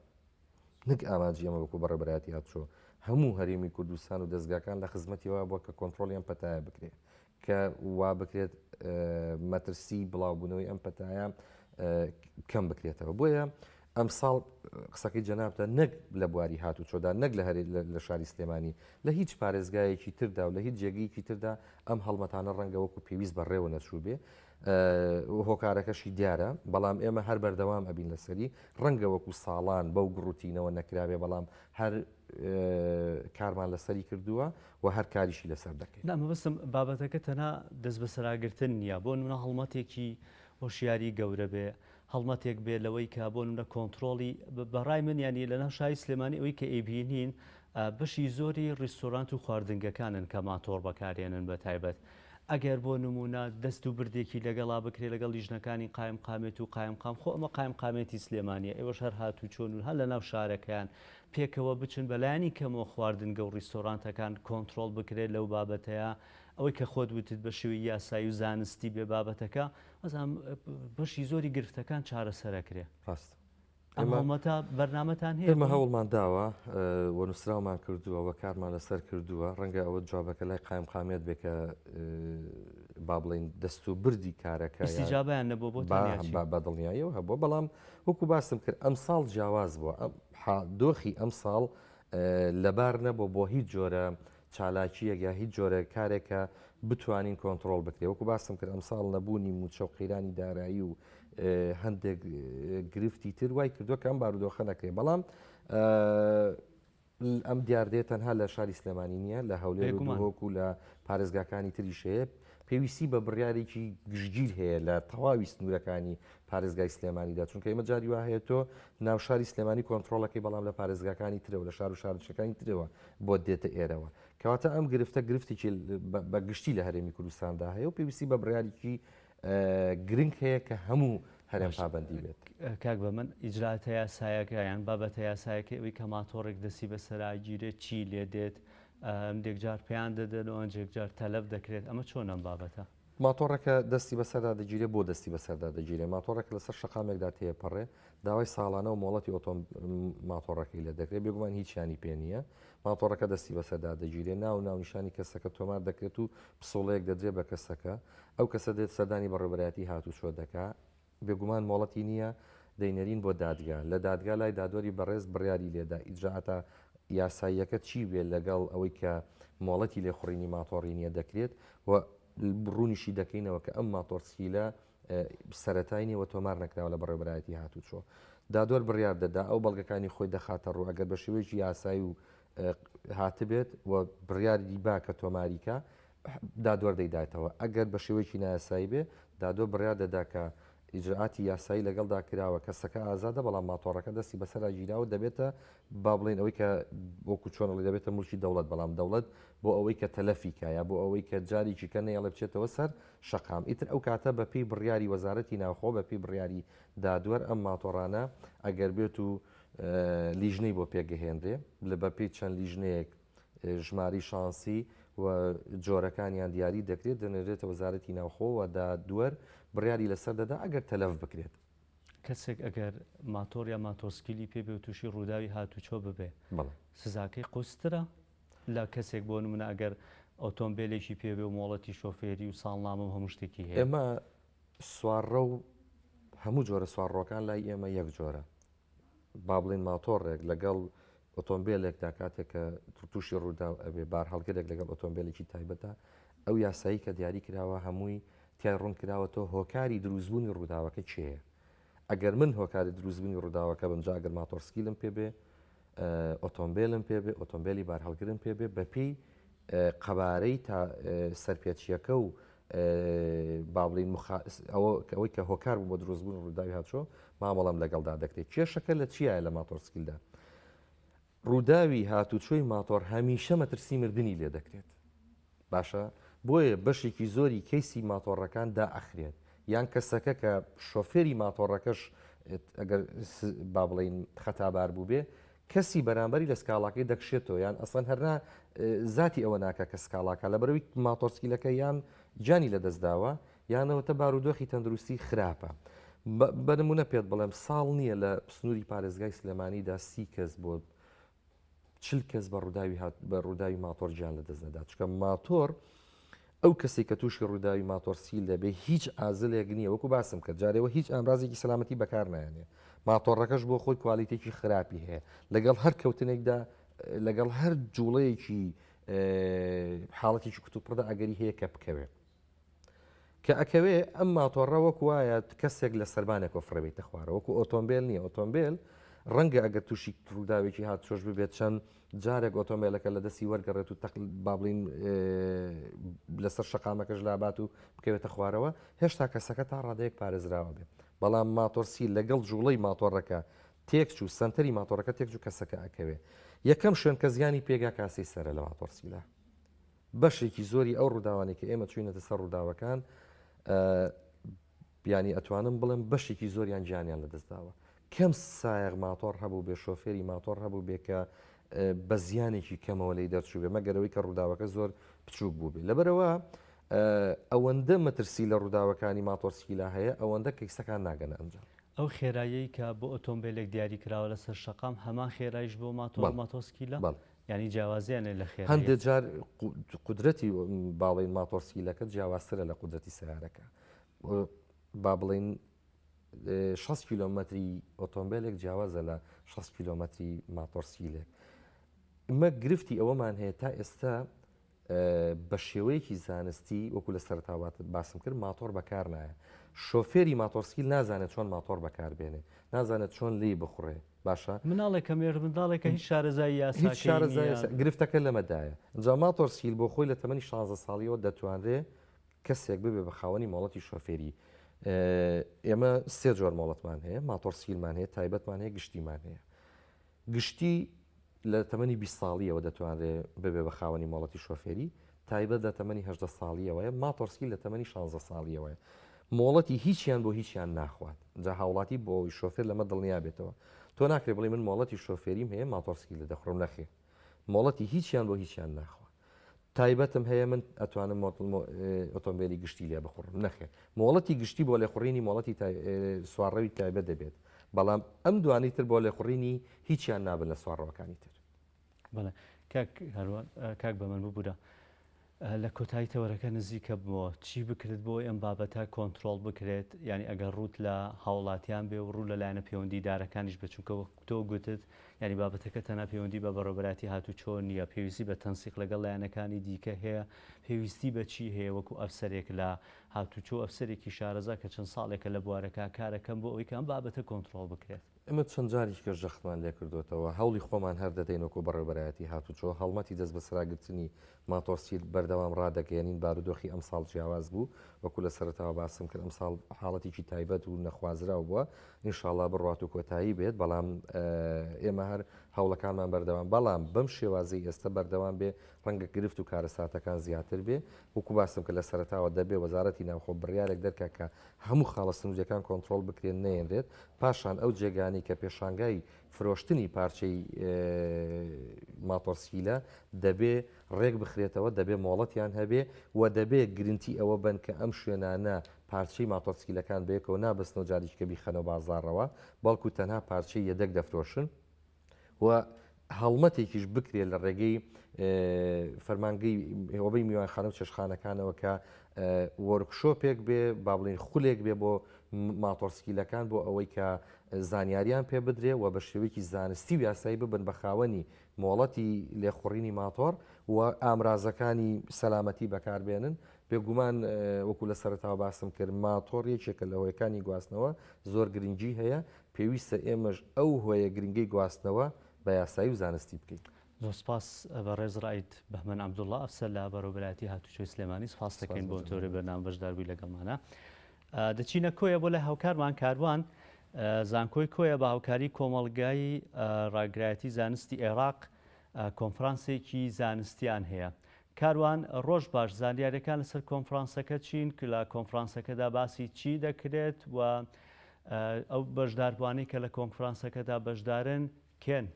نەک ئامانجی ئێمە وەکو بەڕێوەبەرایەتی هاتوچۆ، هەموو هەرێمی کوردستان و دەزگاکان لە خزمەتی ئەوە بووە کە کۆنترۆڵی ئەم پەتایە بکرێت، کە وا بکرێت مەترسی بڵاوبوونەوەی ئەم پەتایە کەم بکرێتەوە. بۆیە ئەمساڵ قسەکەی جەنابتە نەک لە بواری هاتوچۆدا، نەک لە هەرێ لە شاری سلێمانی، لە هیچ پارێزگایەکی تردا و لە هیچ جێگەیەکی تردا ئەم هەڵمەتانە ڕەنگە وەکو پێویست بەڕێوە نەچووبێ. هۆکارەکەشی دیارە، بەڵام ئێمە هەر بەردەوام ئەبین لەسەری، ڕەنگە وەکو ساڵان بەو گڕوتینەوە نەکرابێ، بەڵام هەر کارمان لەسەری کردووە و هەر کاریشی لەسەر دەکەین. نا مەبەستم بابەتەکە تەنها دەستبەسەراگرتن نییە، بۆ نمونە هەڵمەتێکی هۆشیاری گەورە بێ، هەڵمەتێک بێ لەوەی کە بۆ نمونە کۆنتڕۆڵی بە ڕای من یانی لە ناو شاری سلێمانی ئەوەی کە ئەیبینین بەشی زۆری ڕیستۆرانت و خواردنگەکانن کە ماتۆڕ بەکارێنن بە تایبەت ئەگەر بۆ نمونە دەست و بردێکی لەگەڵا بکرێ لەگەڵ لیژنەکانی قایم قامێت و قایم قام خۆ ئەمە قایم قامێتی سلێمانیە ئێوەش هەر هاتوچۆن و هەر لە ناو شارەکەیان پێکەوە بچن بەلایەنی کەمەوە خواردنگە و ڕیستۆرانتەکان کۆنتڕۆڵ بکرێت لەو بابەتەیە ئەوەی کە خۆت وتت بە شێوەی یاسایی و زانستی بێ بابەتەکە ئەزانم بەشی زۆری گرفتەکان چارەسەرەکرێ. ڕاستە. ئەم هەڵمەتە بەرنامەتان هەیە؟ ئێمە هەوڵمان داوە و نووسراومان کردووە و کارمان لەسەر کردووە، ڕەنگە ئەوە جوابەکە لای قایمقامیەت بێ کە با بڵێین دەست و بردی کارەکە ئیستیجابیان نەبووە بۆتان یا چی؟ بە دڵنیاییەوە هەبووە، بەڵام وەکو باسم کرد ئەمساڵ جیاواز بووە، دۆخی ئەمساڵ لەبار نەبووە بۆ هیچ جۆرە چالاکییەک یا هیچ جۆرە کارێک کە بتوانین کۆنتڕۆڵ بکرێت وەکو باسم کرد ئەمساڵ نەبوونی مووچە و قەیرانی دارایی و هەندێک گرفتی تر وای کردووە کە ئەم بارودۆخە نەکرێت بەڵام ئەم دیاردەیە تەنها لە شاری سلێمانی نییە لە هەولێر و دهۆک و لە پارێزگاکانی تریش هەیە پێویستی بە بڕیارێکی گشتگیر هەیە لە تەواوی سنوورەکانی پارێزگای سلێمانیدا چونکە ئێمە جاری وا هەیە تۆ ناوشاری سلێمانی کۆنتترۆڵەکەی بەڵام لە پارێزگاکانی ترەوە لە شار و شارچەکانی ترەوە بۆت دێتە ئێرەوە کەواتە ئەم گرفتە گرفتێکی بە گشتی لە هەرێمی کوردستاندا هەیە و پێویستی بە بڕیارێکی گرنگ هەیە کە هەموو هەرێم پابەندی بێت. کاک بەمن ئیجرائاتە یاسایەکە یان بابەتە یاسایەکەی ئەوەی کە ماتۆڕێک دەستی بەسەراگیرێت چی لێ دێت هەندێک جار پێیان دەدەن و هەندێک جار تەلەف دەکرێت ئەمە چۆن ئەم بابەتە؟ ماتۆڕەکە دەستی بەسەردا دەگیرێ بۆ دەستی بەسەردا دەگیرێ ماتۆڕەکە لەسەر شەقامێکدا تێپەڕێ داوای ساڵانە و مۆڵەتی ئۆتۆم ماتۆڕەکەی لێ دەکرێت بێگومان هیچیانی پێ نییە ماتۆڕەکە دەستی بەسەردا دەگیرێ ناو ناونیشانی کەسەکە تۆمار دەکرێت و پسوڵەیەک دەدرێت بە کەسەکە ئەو کەسە دێت سەردانی بەڕێوەبەرایەتی هاتوچۆ دەکا بێگومان مۆڵەتی نییە دەینێرین بۆ دادگا لە دادگا لای دادوەری بەڕێز بڕیاری لێدا ئیجرائاتە یاساییەکە چی بێ لەگەڵ ئەوەی کە مۆڵەتی لێخوڕینی ماتۆڕی نییە دەکرێت و ڕوونیشی دەکەینەوە کە ئەم ماتۆڕسکیلە سەرەتای نییە و تۆمار نەکراوە لە بەڕێوەبەرایەتی هاتوچۆ. دادوەر بڕیار دەدا ئەو بەڵگەکانی خۆی دەخاتە ڕوو ئەگەر بە شێوەیەکی یاسایی و هاتبێت و بڕیاری با کە تۆماریکە دادوەر دەیداتەوە ئەگەر بە شێوەیەکی نایاسایی بێ دادوەر بڕیار دەدا کە ئیجرائاتی یاسایی لەگەڵدا کراوە کەسەکە ئازادە بەڵام ماتۆڕەکە دەستی بەسەرا گیراوە دەبێتە با بڵێین ئەوەی کە وەکو چۆن ئەڵێ دەبێتە مڵکی دەوڵەت بەڵام دەوڵەت بۆ ئەوەی کە تەلەفی کا یا بۆ ئەوەی کە جارێکی کە نەیەڵێ بچێتەوە سەر شەقام ئیتر ئەو کاتە بە پێی بڕیاری وەزارەتی ناوخۆ بە پێی بڕیاری دادوەر ئەم ماتۆڕانە ئەگەر بێت و لیژنەی بۆ پێکگەهێنرێ لە بە پێی چەند لیژنەیەک ژمارەی شانسی و جۆرەکانیان دیاری دەکرێت دەنێرێتە وەزارەتی ناوخۆ و دادوەر بڕیاری لەسەر دەدا ئەگەر تەلەف بکرێت. کەسێک ئەگەر ماتۆڕ یا ماتۆرسکیلی پێ بێ و تووشی ڕووداوی هاتوچۆ ببێ سزاکەی قورسترە لە کەسێک بۆ نمونە ئەگەر ئۆتۆمبیلێکی پێ بێ و مۆڵەتی شۆفێری و ساڵنامە و هەموو شتێکی هەیە؟ ئێمە سوارڕە و هەموو جۆرە سوارڕۆکان لای ئێمە یەک جۆرە. با بڵێین ماتۆڕێک لەگەڵ ئۆتۆمبیلێکدا کاتێک کە تووشی ڕووداو ئەبێ بارهەڵگرێک لەگەڵ ئۆتۆمبیلێکی تایبەتە ئەو یاسایی کە دیاری کراوە هەمووی تیای ڕوون کراوەتەوە هۆکاری دروستبوونی ڕووداوەکە کێیە ئەگەر من هۆکاری دروستبوونی ڕووداوەکە بم جا ئەگەر ماتۆرسکیلم پێ بێ ئۆتۆمبیلم پێ بێ ئۆتۆمبیلی بارهەڵگرم پێ بێ بەپێی قەبارەی تا سەرپێچیەکە و با بڵین ئەوەی کە هۆکار بوو بۆ دروستبوون ڕووداوی هاتوچۆ مامەڵەم لەگەڵدا دەکرێت کێشەکە لە چیایە لە ماتۆرسکیلدا ڕووداوی هاتوچۆی ماتۆر هەمیشە مەترسی مردنی لێ دەکرێت باشە بۆیە بەشێکی زۆری کەیسی ماتۆڕەکان دائەخرێت یان کەسەکە کە شۆفێری ماتۆڕەکەش ئەگەر با بڵین خەتابار بووبێ کەسی بەرامبەری لە سکاڵاکەی دەکشێتەوە یان ئەسڵەن هەر نا زاتی ئەوە ناکا کە سکاڵاکە لەبەرەوەی ماتۆرسکیلەکە یان گیانی لەدەستداوە یانەوەتە بارودۆخی تەندروستی خراپە بە نمونە پێت بڵێم ساڵ نییە لە سنووری پارێزگای سلێمانیدا سی کەس بۆ چل کەس بە ڕووداوی هات بە ڕووداوی ماتۆر گیان لەدەست نەدا چکە ماتۆر ئەو کەسێک کە تووشی ڕووداوی ماتۆرسیل دەبێ هیچ عازلێک نییە وەکو باسم کرد جارێەوە هیچ ئامرازێکی سەلامەتی بەکار نایەنێ ماتۆڕەکەش بۆ خۆی کوالیتێکی خراپی هەیە لەگەڵ هەر کەوتنێکدا لەگەڵ هەر جوڵەیەکی حاڵەتێکی کوتوپڕدا ئەگەری هەیە کە بکەوێت کە ئەکەوێ ئەم ماتۆڕە وەک وایە کەسێک لە سەربانێکەوە فڕێبیتە خوارەوە وەکو ئۆتۆمبیل نییە ئۆتۆمبیل. ڕەنگە ئەگەر تووشی ڕووداوێکی هاتوچۆش ببێت چەند جارێک ئۆتۆمبیلەکە لە دەستی وەرگەڕێت و تەق با بڵین لەسەر شەقامەکەش لابات و بکەوێتە خوارەوە هێشتا کەسەکە تا ڕادەیەک پارێزراوە بێ بەڵام ماتۆرسیل لەگەڵ جوڵەی ماتۆڕەکە تێکچوو سەنتەری ماتۆڕەکە تێکچوو کەسەکە ئەکەوێ یەکەم شوێن کە زیانی پێگا کاسەی سەرە لە ماتۆرسیلە بەشێکی زۆری ئەو ڕووداوانەی کە ئێمە چوینەتە سەر ڕووداوەکان بیانی ئەتوانم بڵێم بەشێکی زۆریان گیانیان لەدەستداوە کەم سایەق ماتۆڕ هەبوو بێ شۆفێری ماتۆڕ هەبوو بێ کە بە زیانێکی کەمەوە لی دەرچوو بێ مەگەرەوەی کە ڕووداوەکە زۆر بچووک بوو بێ لەبەرەوە ئەوەندە مەترسی لە ڕووداوەکانی ماتۆرسکیلا هەیە ئەوەندە کەیسەکان ناگەنە ئەنجام. ئەو خێراییەی کە بۆ ئۆتۆمبێلێک دیاری کراوە لەسەر شەقام هەمان خێرایش بۆ ماتۆر و ماتۆسکیلە؟ یانی جیاوازیان لە خێرایی؟ هەندێک جار قودرەتی باڵین ماتۆرسکیلەکە جیاوازترە لە قودرەتی سەیارەکە. با بڵێین 60 کیلۆمەتری ئۆتۆمبیلێک جیاوازە لە 60 کیلۆمەتری ماتۆرسکیلێک. ئمە گرفتی ئەوەمان هەیە تا ئێستا بە شێوەیەکی زانستی وەکو لە سەرەتاوە باسم کرد ماتۆڕ بەکار نایە. شۆفێری ماتۆڕسکیل نازانێت چۆن ماتۆڕ بەکار بێنێ، نازانێت چۆن لێی بخوڕێ، باشە؟ مناڵێکە مێردمنداڵێکە هیچ شارەزایی یاساکەی هیچ شارەزایی نییە. گرفتەکە لەمەدایە. ئینجا ماتۆڕسکیل بۆ خۆی لە تەمەنی 16 ساڵیەوە دەتوانرێ کەسێک ببێ بە خاوەنی مۆڵەتی شۆفێری. ئێمە سێ جۆر مۆڵەتمان هەیە، ماتۆڕسکیلمان هەیە، تایبەتمان هەیە، گشتیمان هەیە. گشتی لە تەمەنی 20 ساڵیەوە دەتوانرێ ببێ بە خاوەنی مۆڵەتی شۆفێری، تایبەت لە تەمەنی 18 ساڵیەوەیە، ماتۆڕسکیل لە تەمەنی 16 ساڵیەوەیە. مۆڵەتی هیچیان بۆ هیچیان ناخوات. جا هاوڵاتی بۆ ئەوەی شۆفێر لەمە دڵنیا بێتەوە. تۆ ناکرێ بڵێی من مۆڵەتی شۆفێریم هەیە ماتۆڕسکیلە دەخوڕم نەخێر. مۆڵەتی هیچیان بۆ هیچیان ناخوا. تایبەتم هەیە من ئەتوانم ئۆتۆمبیلی گشتی لێ بخوڕم نەخێر مۆڵەتی گشتی بۆ لێخوڕینی مۆڵەتی سوارڕەوی تایبەت دەبێت بەڵام ئەم دوانی تر بۆ لێخوڕینی هیچیان نابن لە سوارڕەوەکانی تر. بەڵێ کاک هەروان کاک بەمن ببورە لە کۆتایی تەوەرەکە نزیکە بووە چی بکرێت بۆ ئەم بابەتە کۆنتترۆل بکرێت یعنی ئەگەر ڕوت لە هاوڵاتیان بێ و ڕوو لە لایەنە پەیوەندیدارەکانیش بە چونکە وەک تۆ گوتت یانی بابەتەکە تەنها پەیوەندی بە بەڕێوەبەرایەتی هاتوچۆ نییە، پێویستی بە تەنسیق لەگەڵ لایەنەکانی دیکە هەیە، پێویستی بە چی هەیە وەکو ئەفسەرێک لە هاتوچۆ، ئەفسەرێکی شارەزا کە چەند ساڵێکە لە بوارەکە کارەکەن بۆ ئەوەی کە ئەم بابەتە کۆنتڕۆڵ بکرێت. ئێمە چەند جارێکیش جەختمان لێکردۆتەوە، هەوڵی خۆمان هەر دەدەین وەکو بەڕێوەبەرایەتی هاتوچۆ، هەڵمەتی دەستبەسەراگرتنی ماتۆڕسکیل بەردەوام ڕادەگەیەنین، بارودۆخی ئەمساڵ جیاواز بوو، وەکو لە سەرەتاوە باسم کرد ئەمساڵ حاڵەتێکی تایبەت و نەخوازراو بووە، ئینشاڵا بڕوات و کۆتایی بێت، بەڵام ئێمە هەر هەوڵەکانمان بەردەوام، بەڵام بەم شێوازەی ئێستا بەردەوام بێ ڕەنگە گرفت و کارەساتەکان زیاتر بێ، وەکو باسم کرد لە سەرەتاوە دەبێ وەزارەتی ناوخۆ بڕیارێک دەرکا کە هەموو خاڵە سنووریەکان کۆنترۆڵ بکرێن نەیەنرێت، پاشان ئەو جێگانەی کە پێشانگای فرۆشتنی پارچەی ماتۆڕسکیلە دەبێ ڕێک بخرێتەوە، دەبێ مۆڵەتیان هەبێ و دەبێ گرنتی ئەوە بەن کە ئەم شوێنانە پارچەی ماتۆڕسکیلەکان بەیەکەوە نابەستنەوە جارێکی کە بیخەنەوە بازاڕەوە، بەڵکو تەنها پارچەی یەدەگ دەفرۆشن و هەڵمەتێکیش بکرێت لە ڕێگەی فەرمانگەی هۆبەی میوانخانە و چێشتخانەکانەوە کە وۆرکشۆپێک بێ با بڵین خولێک بێ بۆ ماتۆڕسکیلەکان بۆ ئەوەی کە زانیاریان پێ بدرێ و بە شێوەیەکی زانستی و یاسایی ببن بە خاوەنی مۆڵەتی لێخوڕینی ماتۆڕ و ئامرازەکانی سەلامەتی بەکاربێنن. بێگومان وەکو لە سەرەتاوە باسم کرد ماتۆڕ یەکێکە لە هۆیەکانی گواستنەوە زۆر گرنگی هەیە، پێویستە ئێمەش ئەو هۆیە گرنگەی گواستنەوە بە یاسایی و زانستی بکەین. زۆر سپاس بەڕێز ڕائید بەهمەن عەبدوڵڵا ئەفسەر لە بەڕێوەبەرایەتی هاتوچۆی سلێمانی سپاس دەکەین بۆ تۆرێ بەرنامە بەشداربووی لەگەڵمانە. دەچینە کۆیە بۆ لای هاوکارمان کاروان زانکۆی کۆیە بە هاوکاری کۆمەڵگای ڕاگرایەتی زانستی عێراق کۆنفرانسێکی زانستیان هەیە. کاروان ڕۆژ باش زانیاریەکان لەسەر کۆنفرانسەکە چین لە کۆنفرانسەکەدا باسی چی دەکرێت و ئەو بەشداربووانەی کە لە کۆنفرانسەکەدا بەشدارن کێن؟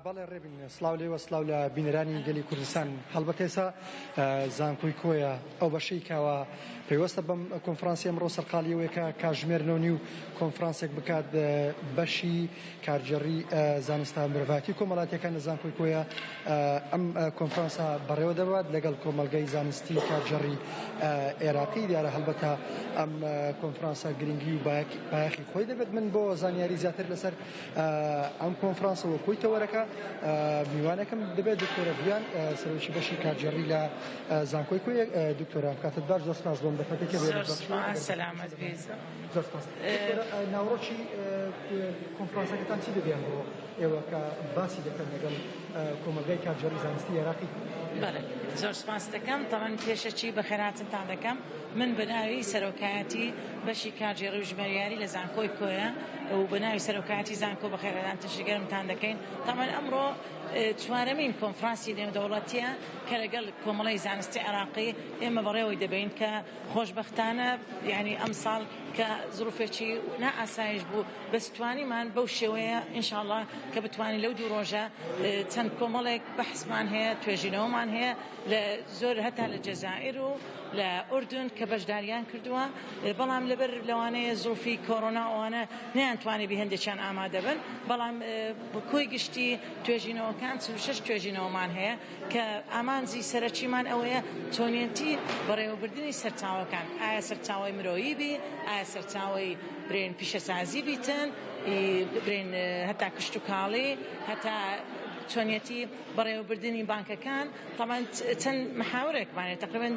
بەڵێ ڕێبین سڵاو لێوە سڵاو لە بینەرانی گەلی کوردستان هەڵبەت ئێستا زانکۆی کۆیە ئەو بەشەی کاوە پەیوەستە بەم کۆنفرانسی ئەمڕۆ سەرقاڵی ئەوەیە کە کاژمێر نۆ نیو کۆنفرانسێک بکات بەشی کارگێڕی زانستە مرۆڤایەتی و کۆمەڵاتیەکان لە زانکۆی کۆیە ئەم کۆنفرانسە بەڕێوە دەبات لەگەڵ کۆمەڵگەی زانستی کارگێڕی عێراقی دیارە هەڵبەتە ئەم کۆنفرانسە گرنگی و بایەخی خۆی دەبێت من بۆ زانیاری زیاتر لەسەر ئەم کۆنفرانسە و کۆی تەوەرەکان. کە میوانێکم دەبێت دکتۆرە ڤیان سەرۆکی بەشی کارگێڕی لە زانکۆی کۆیە. دکتۆرە کاتت باش، زۆر سپاس بۆم دەرفەتێک کە زۆر سپاس، سەلامەت بیت. زۆر سپاس. دکتۆرە ناوەڕۆکی کۆنفرانسەکەتان چی دەبێت ئەمڕۆ ئێوە کە باسی دەکەن لەگەڵ کۆمەڵگای کارگێڕی زانستی عێراقی؟ بەڵێ زۆر سپاس دەکەم. تەمەن پێشەکی بەخێرهاتنتان دەکەم. من بە ناوی سەرۆکایەتی بەشی کارگێڕی و ژمێریاری لە زانکۆی کۆیە و بە ناوی سەرۆکایەتی زانکۆ بەخێرهاتنشی گەرمتان دەکەین. تەمەن ئەمڕۆ چوارەمین کۆنفرانسی نێودەوڵەتیە کە لەگەڵ کۆمەڵەی زانستی عێراقی ئێمە بەڕێوەی دەبەین کە خۆشبەختانە یانی ئەمساڵ کە زروفێکی نا ئاسایش بوو بەس توانیمان بەو شێوەیە ئینشاڵا کە بتوانین لەو دوو ڕۆژە چەند کۆمەڵێک بەحسمان هەیە توێژینەوەمان هەیە لە زۆر هەتا لە جەزائیر و لە ئوردن کە بەشداریان کردووە بەڵام لەبەر لەوانەیە زروفی کۆرۆنا ئەوانە نەیانتوانی بی هەندێکیان ئامادە بن بەڵام کۆی گشتی توێژینەوەکان 46 توێژینەوەمان هەیە کە ئامانجی سەرەکیمان ئەوەیە چۆنیەتی بەڕێوەبردنی سەرچاوەکان، ئایا سەرچاوەی مرۆیی بی، ئایا سەرچاوەی برێن پیشەسازی بیتن، برێن هەتا کشتوکاڵی، هەتا چۆنیەتی بەڕێوەبردنی بانکەکان، تەبعەن چەند محاورێکمان هەیە تەقریبەن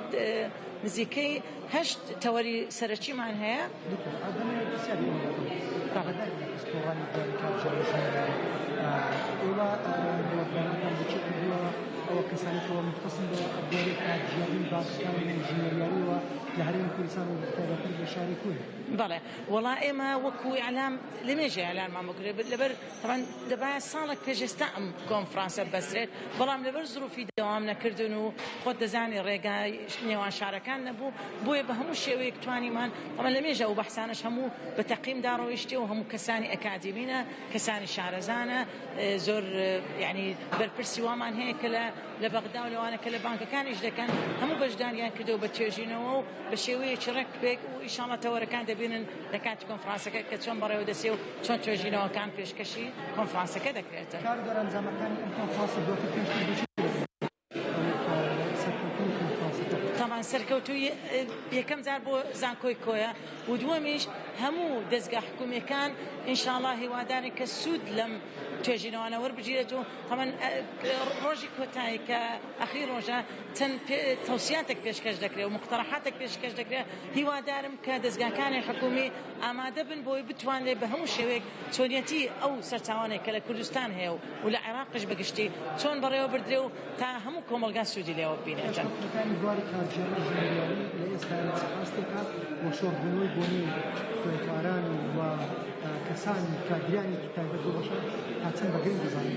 نزیکەی هەشت تەوەری سەرەکیمان هەیە. دکتۆر ئەدەمێ پرسیاری ئێوە دەکەم. ئاگاداری لە پسپۆڕانی بواری کارگێڕی ژمێریاری ئێوە بڵاوکراوەکان بە چێ کردووە ئەوە کەسانی کەەوە مختصن بە بواری کارگێڕی بانکەکان و ژمێریاریەوە لە هەرێمی کوردستان و تایبەتتر لە شاری کۆیە. بەڵێ وەڵا ئێمە وەکو ئیعلام لەمێژە ئیعلانمان بۆ کردووە لەبەر تەبعەن دەبایە ساڵێک پێش ئێستا ئەم کۆنفرانسە ببەسترێت، بەڵام لەبەر زروفی دەوام نەکردن و خۆت دەزانی ڕێگای نێوان شارەکان نەبوو، بۆیە بە هەموو شێوەیەک توانیمان، تەبعەن لەمێژە ئەو بەحسانەش هەموو بە تەقیمدا ڕۆیشتیە و هەموو کەسانی ئەکادیمینە، کەسانی شارەزانە، زۆر یانی بەرپرسی وامان هەیە کە لە لە بەغدا و لەوانە کە لە بانکەکان ئیش دەکەن، هەموو بەشداریان کردووە بە توێژینەوە و بە شێوەیەکی ڕێک پێک و ئیشاڵا تەوەرەکان دەبینن لە کاتی کۆنفرانسەکە کە چۆن بەڕێوە دەچێ و چۆن توێژینەوەکان پێشکەشی کۆنفرانسەکە دەکرێتن. کار و دەرئەنجامەکانی ئەم کۆنفرانسە دواتر پێشتر بە چی دەبێت؟ ئەوەی کە سەرکەوتنی کۆنفرانسەکە بێت. تەبعەن سەرکەوتوویی یەکەم جار بۆ زانکۆی کۆیە و دووەمیش هەموو دەزگا حکوومییەکان ئینشاڵا هیوادارین کە سوود لەم توێژینەوانە وەربگیرێت و تەبعەن ڕۆژی کۆتایی کە ئەخری ڕۆژە چەند تەوسیاتێک پێشکەش دەکرێت و موقتەرەحاتێک پێشکەش دەکرێت، هیوادارم کە دەزگاکانی حکوومی ئامادە بن بۆی بتوانرێت بە هەموو شێوەیەک چۆنیەتی ئەو سەرچاوانەی کە لە کوردستان هەیە و لە عێراقیش بە گشتی چۆن بەڕێوە بردرێ و تا هەموو کۆمەڵگا سوودی لێوە ببینێتن. پێشکەوتنەکانی بواری کارگێڕی ژمێریاری لە ئێستایا لە چ ئاستێکە و شۆڕبوونەوەی بۆ نێو خوێندکاران و کەسانی کادیرانی تایبەت بەو بەشە تا چەند بە گرنگ دەزانن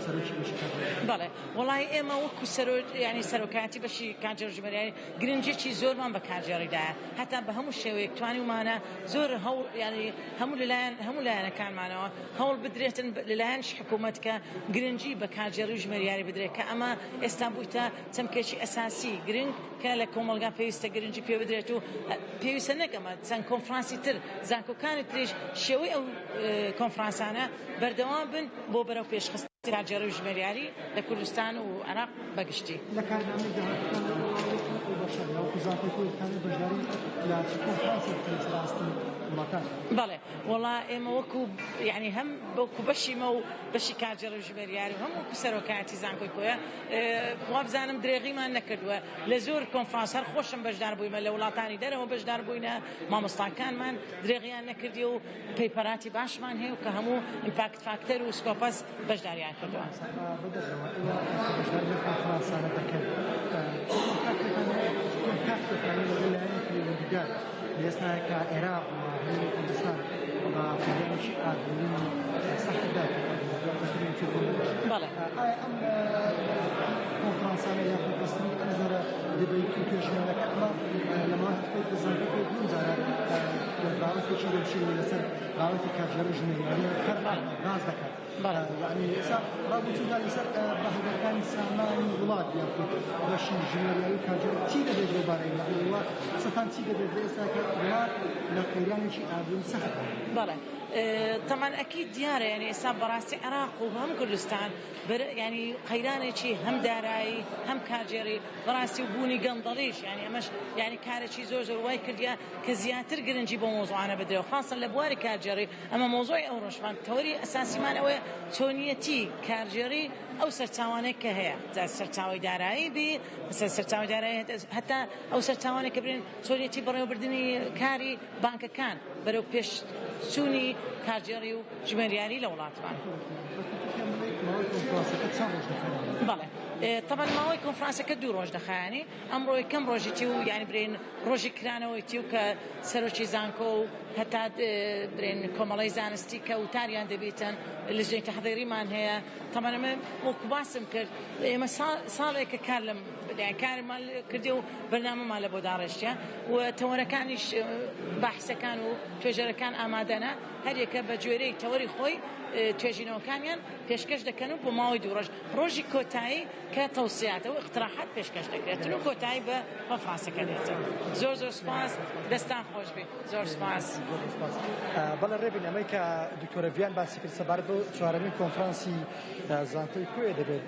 سەرۆکی بەشی کارگێڕی؟ بەڵێ وەڵایی ئێمە وەکو سەرۆک یانی سەرۆکایەتی بەشی کارگێڕ ژمێریاری گرنگیەکی زۆرمان بە کارگێڕی دایە هەتا بە هەموو شێوەیەک توانیومانە زۆر هەوڵ یانی هەموو لەلایەن هەموو لایەنەکانمانەوە هەوڵ بدرێتن لەلایەنش حکوومەت کە گرنگی بە کارگێڕی و ژمێریاری بدرێت کە ئەمە ئێستا بوویتە چەمکێکی ئەساسی گرنگ کە لە کۆمەڵگا پێویستە گرنگی پێ بدرێت و پێویستە نەک ئەمە چەند کۆنفرانسی تر زانکۆکانی تریش شێوەی ئەو کۆنفرانسانە بەردەوام بن بۆ بەرەو پێشخستنی کارگێڕی و ژمێریاری لە کوردستان و عێراق بە گشتی. لە کارنامەی داهاتووتاندا ئەوە ئەو بەشە یا وەکو زانکۆی کۆیە بتانەوێت بەشداری لە چ کۆنفرانسێک بکەن لەسەر ئاستی وڵاتان؟ بەڵێ وەڵا ئێمە وەکو یانی هەم وەکو بەشی مە و بەشی کارگێڕی و ژمێریاری و هەم وەکو سەرۆکایەتی زانکۆی کۆیە وابزانم درێغیمان نەکردووە لە زۆر کۆنفرانس هەر خۆشم بەشدار بوویمە لە وڵاتانی دەرەوە بەشدار بووینە مامۆستاکانمان درێغیان نەکردیە و پەیپەراتی باشمان هەیە و کە هەموو impact factor و Scopus بەشداریان کردووە. بەدەرەوە ئێوە کە بەشداری لەم کۆنفرانسانە دەکەن کۆنتاکتتان هەیە کۆنتاکتتان هەیە لەگەڵ لایەنی پەیوەندیدار لە ئێستا کە عێراق و هەرێمی کوردستان بە قەیرانێکی ئابووری سەختدا بەڵێ. ئایا ئەم کۆنفرانسانە یاخود بەستنی ئەم جۆرە debate و توێژینەوەکە ئەمە لە ماوەی خۆی دەزانکە پێ دووەم جارە بابەتێکی لەو شێوەیە لەسەر بابەتی کارگێڕی ژمێریاری هەر باس دەکات. یعنی ئێستا ڕابووچوودا لەسەر بەهرەکانی سامانی وڵات یاخود بەشی ژمێریاری و کارگێڕی چی دەبێت لەو بارەیەوە؟ یعنی ئێوە قسەتان چی دەبێت لە ئێستا کە وڵات لە قەیرانێکی ئابووری سەختدا؟ بەڵێ. تەبعەن ئەکید دیارە یانی ئێستا بەڕاستی عێراق و هەم کوردستان بەر یانی قەیرانێکی هەم دارایی هەم کارگێڕی بەڕاستی و بوونی گەندەڵیش یانی ئەمەش یانی کارێکی زۆر زۆر وای کردیە کە زیاتر گرنگی بۆ مەوزوعانە بدرێ و خاسە لە بواری کارگێڕی ئەمە مەوزوعی ئەوڕۆشمان تەوەری ئەساسیمان ئەوەیە چۆنیەتی کارگێڕی ئەو سەرچاوانەی کە هەیە جا سەرچاوەی دارایی بی مەسەلەن سەرچاوەی دارایی هەتا ئەو سەرچاوانەی کە برێن چۆنیەتی بەڕێوەبردنی کاری بانکەکان بەرەو پێش چوونی کارگێڕی و ژمێریاری لە وڵاتمان. بەڵێ تەبعەن ماوەی کۆنفرانسەکە دوو ڕۆژ دەخایەنی ئەمڕۆ یەکەم ڕۆژیتی و یانی برێن ڕۆژی کرانەوەیتی و کە سەرۆکی زانکۆ و هەتا برێن کۆمەڵەی زانستی کە وتاریان دەبیتن لجنەی تەحضیریمان هەیە تەبعەن ئەمە وەکو باسم کرد ئێمە ساڵێکە کار لەم کارمان کردی و بەرنامەمان لە بۆ داڕێشتە و تەوەرەکانیش باحسەکان و توێژەرەکان ئامادەنە هەریەکە بە گوێرەی تەوەری خۆی توێژینەوەکانیان پێشکەش دەکەن و بۆ ماوەی دوو ڕۆژ ڕۆژی کۆتایی کە تەوسیاتە و اقتراحات پێشکەش دەکرێتن و کۆتایی بە کۆنفرانسەکە دێتن. زۆر زۆر سوپاس، دەستان خۆش بێ. زۆر سوپاس. بەڵێ ڕێبین ئەمەی کە دکتۆرە ڤیان باسی کرد سەبارەت بە چوارەمین کۆنفرانسی زانکۆی کۆیە دەبێت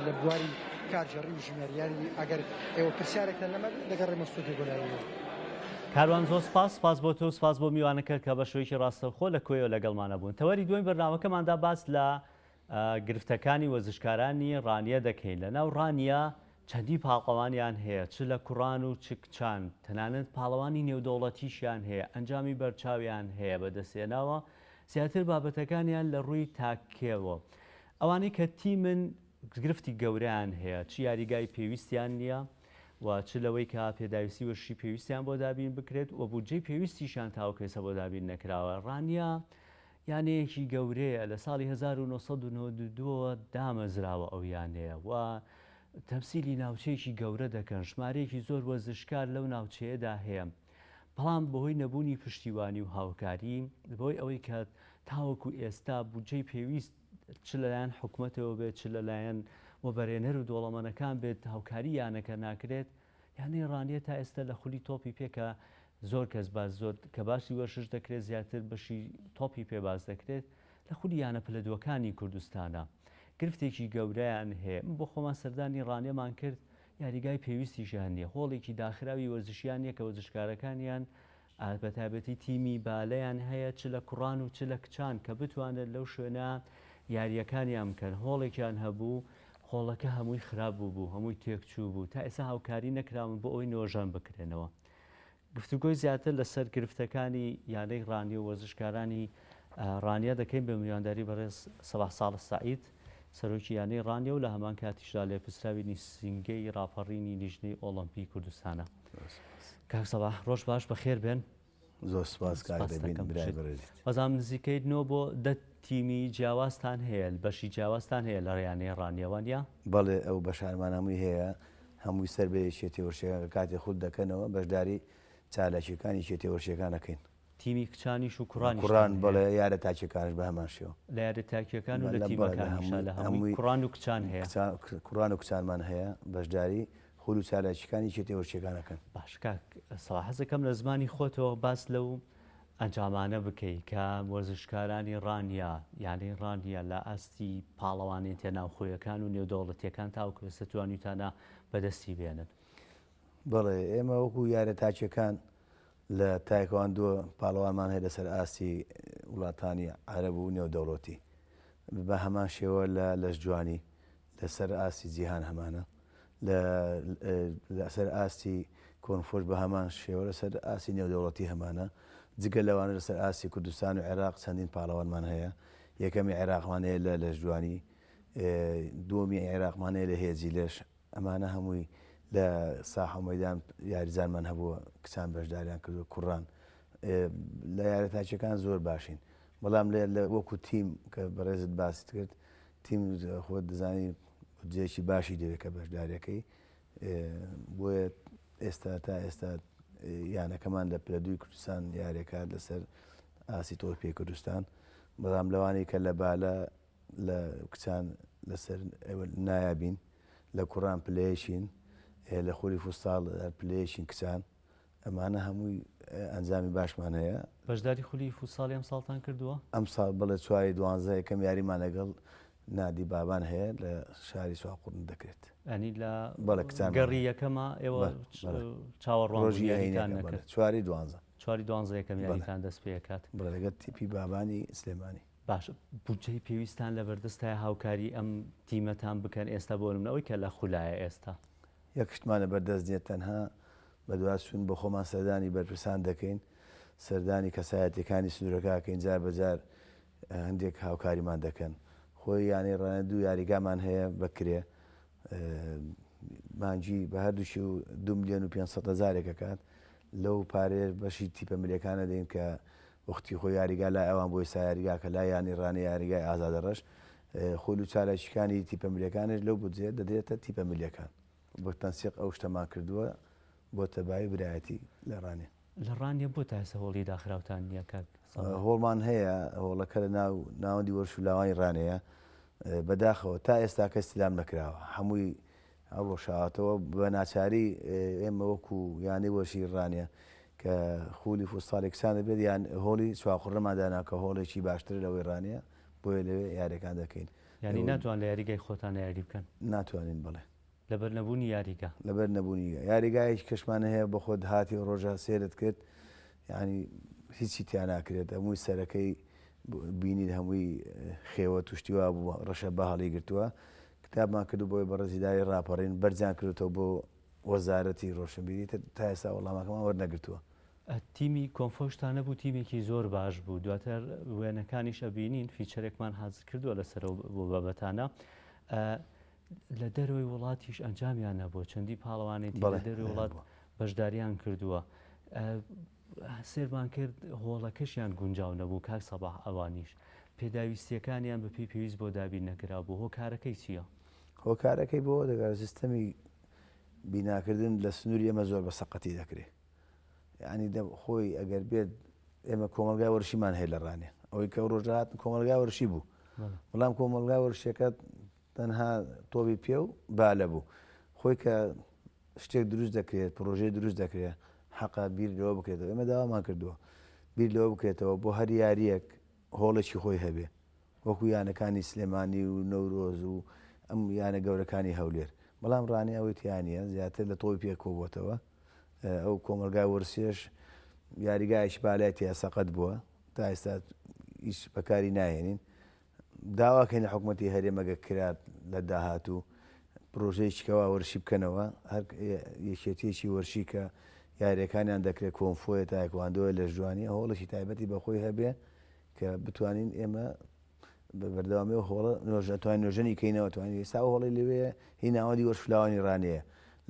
لە بواری کارگێڕی و ژمێریاری ئەگەر ئێوە پرسیارێکتان لەمە بێت دەگەڕێمە ستۆدیۆ بۆ لای ئێوە. کاروان زۆر سپاس، سپاس بۆ تۆ و سپاس بۆ میوانەکەت کە بە شێوەیەکی ڕاستەوخۆ لە کۆیەوە لەگەڵمانە بوون. تەوەری دووەمی بەرنامەکەماندا باس لە گرفتەکانی وەرزشکارانی ڕانیە دەکەین، لەناو ڕانیە چەندین پاڵەوانیان هەیە چ لە کوڕان و چ کچان، تەنانەت پاڵەوانی نێودەوڵەتیشیان هەیە، ئەنجامی بەرچاویان هەیە بەدەستهێناوە، زیاتر بابەتەکانیان لە ڕووی تاکیەوە ئەوانەی کە تیمن گرفتی گەورەیان هەیە، چ یاریگای پێویستیان نییە و چ لەوەی کە پێداویستی وەرزشی پێویستیان بۆ دابین بکرێت و بودجەی پێویستیشیان تاوەکو ئێستا بۆ دابین نەکراوە. ڕانیە یانەیەکی گەورەیە لە ساڵی 1992 ەوە دامەزراوە ئەو یانەیە و تەمسیلی ناوچەیەکی گەورە دەکەن، ژمارەیەکی زۆر وەرزشکار لەو ناوچەیەدا هەیە، بەڵام بەهۆی نەبوونی پشتیوانی و هاوکاری، بەهۆی ئەوەی کە تاوەکو ئێستا بودجەی پێویست چ لەلایەن حکومەتەوە بێت چ لەلایەن وەبەرهێنەر و دۆڵەمەنەکان بێت هاوکاری یانەکە ناکرێت، یانەی ڕانیە تا ئێستا لە خولی تۆپی پێ کە زۆر کەس باس زۆر کە باسی وەرشش دەکرێت زیاتر بەشی تۆپی پێ باس دەکرێت لە خولی یانە پلە دووەکانی کوردستانە گرفتێکی گەورەیان هەیە من بۆ خۆمان سەردانی ڕانیەمان کرد یاریگای پێویستیشیان نییە هۆڵێکی داخراوی وەرزشیان نییە کە وەرزشکارەکانیان بە تایبەتی تیمی بالەیان هەیە چ لە کوڕان و چ لە کچان کە بتوانێت لەو شوێنە یارییەکانیان بکەن، هۆڵێکیان هەبوو هۆڵەکە هەمووی خراپ بووبوو هەمووی تێکچوو بوو تا ئێستا هاوکاری نەکراون بۆ ئەوەی نۆژەن بکرێنەوە. گفتوگۆی زیاتر لەسەر گرفتەکانی یانەی ڕانیە و وەرزشکارانی ڕانیە دەکەین بە میوانداری بەڕێز سەباح ساڵح سەعید سەرۆکی یانەی ڕانیە و لە هەمان کاتیشدا لێپرسراوی نیسینگەی ڕاپەڕینی لیژنەی ئۆڵۆمپی کوردستانە. کاک سەباح ڕۆژ باش بەخێر بێن. زۆر سپاس کاک دەبین برای بەڕێزیت. بەزام نزیکەی نۆ بۆ دە تیمی جیاوازتان هەیە بەشی جیاوازتان هەیە لە ڕیانەی ڕانیە وانە؟ بەڵێ ئەو بەشانمان هەمووی هەیە هەمووی سەر بە یەکێتی وەرشەکان کە کاتێ خول دەکەنەوە بەشداری چالاکیەکانی یەکێتی وەرشەکان ئەکەین. تیمی کچانیش و کوڕانیشتان کوڕان هەیە؟ بەڵێ یارە تاکیەکانش بە هەمان شێوە. لە یارە تاکیەکان و لە بەڵێ لە تیمەکانیشا لە هەمووی هەمووی کوڕان و کچان هەیە؟ کچان کوڕان و کچانمان هەیە بەشداری خول و چالاکیەکانی یەکێتی وەرشەکان ئەکەن. باشە کاک سەڵاح حەزەکەم لە زمانی خۆتەوە باس لەو ئەنجامانە بکەی کە وەرزشکارانی ڕانیە یانەی ڕانیە لە ئاستی پاڵەوانێتیە ناوخۆیەکان و نێودەوڵەتیەکان تاوەکو ئێستا توانیوتانە بەدەستی بێنن. بەڵێ ئێمە وەکو یارە تاکیەکان لە تایکواندۆ پاڵەوانمان هەیە لەسەر ئاستی وڵاتانی عەرەب و نێودەوڵەتی بە هەمان شێوە لە لەشجوانی لەسەر ئاستی جیهان هەمانە لەسەر ئاستی کۆنفۆش بە هەمان شێوە لەسەر ئاستی نێودەوڵەتی هەمانە جگە لەوانە لەسەر ئاستی کوردستان و عێراق چەندین پاڵەوانمان هەیە یەکەمی عێراقمان هەیە لە لەشجوانی دووەمی عێراقمان هەیە لە هێزی لەش ئەمانە هەمووی لە ساحە و مەیدان یاریزانمان هەبووە، کچان بەشداریان کردووە، کوڕان لە یارە تاکیەکان زۆر باشین، بەڵام لە وەکو تیم کە بەڕێزت باست کرد، تیم خۆت دەزانی بودجەیەکی باشی دەوێت کە بەشداریەکەی، بۆیە ئێستا تا ئێستا یانەکەمان لە پلە دووی کوردستان یاریەکات لەسەر ئاستی تۆپی کوردستان، بەڵام لەوانەی کە لە بالە لە کچان لەسەر نایابین لە کوڕان پلەیەکین لە خولی فوتساڵ پلەیەکین کچان. ئەمانە هەمووی ئەنجامی باشمان هەیە. بەشداری خولی فوتساڵی ئەمساڵتان کردووە؟ ئەمساڵ بەڵێ چواری دوانزە یەکەم یاریمان لەگەڵ نادی بابان هەیە لە شاری چوارقوڕنە دەکرێت. یانی لە بەڵێ کچان گەڕی یەکەمە ئێوە چاوەڕوان ڕۆژی یاریتان نەکرد؟ چواری دوانزە. چواری دوانزە یەکەم یاریتان دەست پێ ئەکات. بەڵێ لەگەڵ تیپی بابانی سلێمانی. باشە بودجەی پێویستان لەبەردەستایە هاوکاری ئەم تیمەتان بکەن ئێستا بۆ نمونە ئەوەی کە لە خولایە ئێستا؟ یەک شتمان لەبەردەست نییە تەنها بەدواچوون بۆ خۆمان سەردانی بەرپرسان دەکەین، سەردانی کەسایەتیەکانی سنوورەکە ئەکەین جار بە جار هەندێک هاوکاریمان دەکەن. خۆی یانەی ڕانیە دوو یاریگامان هەیە بە کرێ مانگی بە هەردووکی و دو ملیۆن و 500 هەزارێک ئەکات لەو پارەیە بەشی تیپە ملیەکانە دەین کە وەختی خۆی یاریگا لای ئەوان بۆ ئێستا یاریگاکە لای یانەی ڕانیە یاریگای ئازادە ڕەش خول و چالاکیەکانی تیپە ملیەکانش لەو بودجەیە دەدرێتە تیپە ملیەکان. بە تەنسیق ئەو شتەمان کردووە بۆ تەبایی برایەتی لە ڕانیە. لە ڕانیە بۆ تا ئێستا هۆڵی داخراوتان نییە کاک سەڵاح؟ هۆڵمان هەیە، هۆڵەکە لە ناو ناوەندی وەرش و لاوانی ڕانیەیە، بەداخەوە تا ئێستاکە ئیستیلام نەکراوە، هەمووی هەڵوەشاوەتەوە، بە ناچاری ئێمە وەکو یانەی وەرشی ڕانیە کە خولی فوتساڵی کچان دەبێت یان هۆڵی چوارقوڕنەمان دانا کە هۆڵێکی باشترە لەوەی ڕانیە، بۆیە لەوێ یاریەکان دەکەین. یانی ناتوان لە یاریگای خۆتان یاری بکەن؟ ناتوانین بەڵێ. لەبەر نەبوونی یاریگا؟ لەبەر نەبوونی یاریگایەکی کەشمان هەیە بە خۆت هاتی و ڕۆژە سێرت کرد یعنی هیچی تیا ناکرێت هەمووی سەرەکەی بینیت هەمووی خێوە توشتی وا بوو ڕەشە بە هەڵی گرتووە کتابمان کردو بۆی بەڕێزی داری ڕاپەڕین بەرزیان کردوتەوە بۆ وەزارەتی ڕۆشنبیری تا ئێستا وەڵامەکەمان وەرنەگرتووە. تیمی کۆنفۆشتان نەبوو تیمێکی زۆر باش بوو دواتر وێنەکانیش ئەبینین feature ێکمان حازر کردووە لەسەر بۆ بابەتانە لە دەرەوەی وڵاتیش ئەنجامیان نەبووە چەندی پاڵەوانێتی لە دەرەوەی وڵات بەشداریان کردووە سێرمان کرد هۆڵەکەشیان گونجاو نەبوو کاک سەباح ئەوانیش پێداویستیەکانیان بە پێی پێویست بۆ دابین نەکرا بوو هۆکارەکەی چییە؟ هۆکارەکەی بۆ دەگەر سیستەمی بیناکردن لە سنووری ئێمە زۆر بە سەقەتی دەکرێت یانی دە خۆی ئەگەر بێت ئێمە کۆمەلگای وەرشیمان هەیە لە ڕانێ ئەوەی کە ڕۆژە هاتن کۆمەلگای وەرشی بوو بەڵام کۆمەلگای وەرشەکە تەنها تۆبی پێ و بالە بوو خۆی کە شتێک دروست دەکرێت پرۆژەی دروست دەکرێت حەقا بیر لەوە بکرێتەوە ئێمە داوامان کردووە بیر لەوە بکرێتەوە بۆ هەر یاریەک هۆڵێکی خۆی هەبێ وەکو یانەکانی سلێمانی و نەورۆز و ئەم یانە گەورەکانی هەولێر بەڵام ڕانیە ئەوەی تیا نییە زیاتر لە تۆپی پێ کۆبووەتەوە ئەو کۆمەلگای وەرسیەش یاریگایەکی بالای تیا سەقەت بووە تا ئێستا هیچ بەکاری ناهێنین داواکەین لە حکوومەتی هەرێمەگە کرات لە داهاتوو پرۆژەیەکی کەوا وەرشی بکەنەوە هەر یەکێتیەکی وەرشی کە یاریەکانیان دەکرێت کۆنفۆیە تایکواندۆیە لە ژوانی هۆڵێکی تایبەتی بەخۆی هەبێ کە بتوانین ئێمە بە بەردەوامی ئەو هۆڵە نۆژە توانین نۆژەنی کەینەوە توانین ئێستا ئەو هۆڵی لەوێ هی ناوەندی وەرشفلاوانی ڕانەیە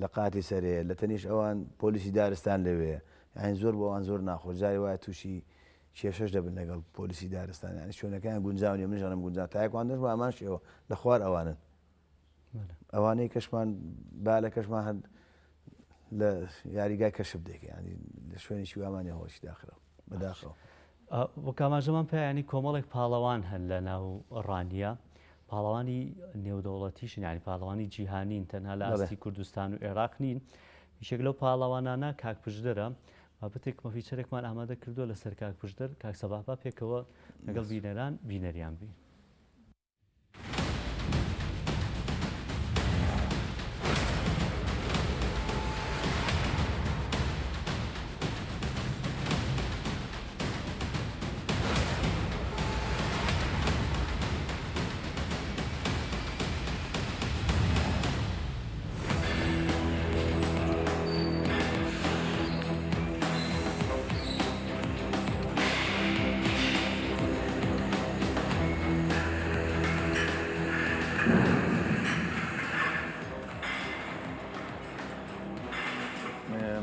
لە قاتی سەرەیە لە تەنیش ئەوان پۆلیسی دارستان لەوێ یانی زۆر بۆ ئەوان زۆر ناخۆش جاری وایە تووشی کێشەش دەبن لەگەڵ پۆلیسی دارستان یانی شوێنەکەیان گونجاو نیە منیش ئەڵێم گونجاو تایکواندۆش بە هەمان شێوە لە خوار ئەوانن ئەوانەی کەشمان بالەکەشمان هەر لە یاریگای کەشف دێکە ینی لە شوێنێکی وامانی هۆشی داخرا بەداخەوە. وەک ئاماژەمان پێیانی کۆمەڵێک پاڵەوان هەن لە ناو ڕانیە پاڵەوانی نێودەوڵەتیشن ینی پاڵەوانی جیهانین تەنها لە ئاستی کوردستان و عێراق نین یەکێک لەو پاڵەوانانە کاک پشدەرە بابەتێک feature ێکمان ئامادە کردووە لەسەر کاک پشدەر کاک سەباح با پێکەوە لەگەڵ بینەران بینەریان بین.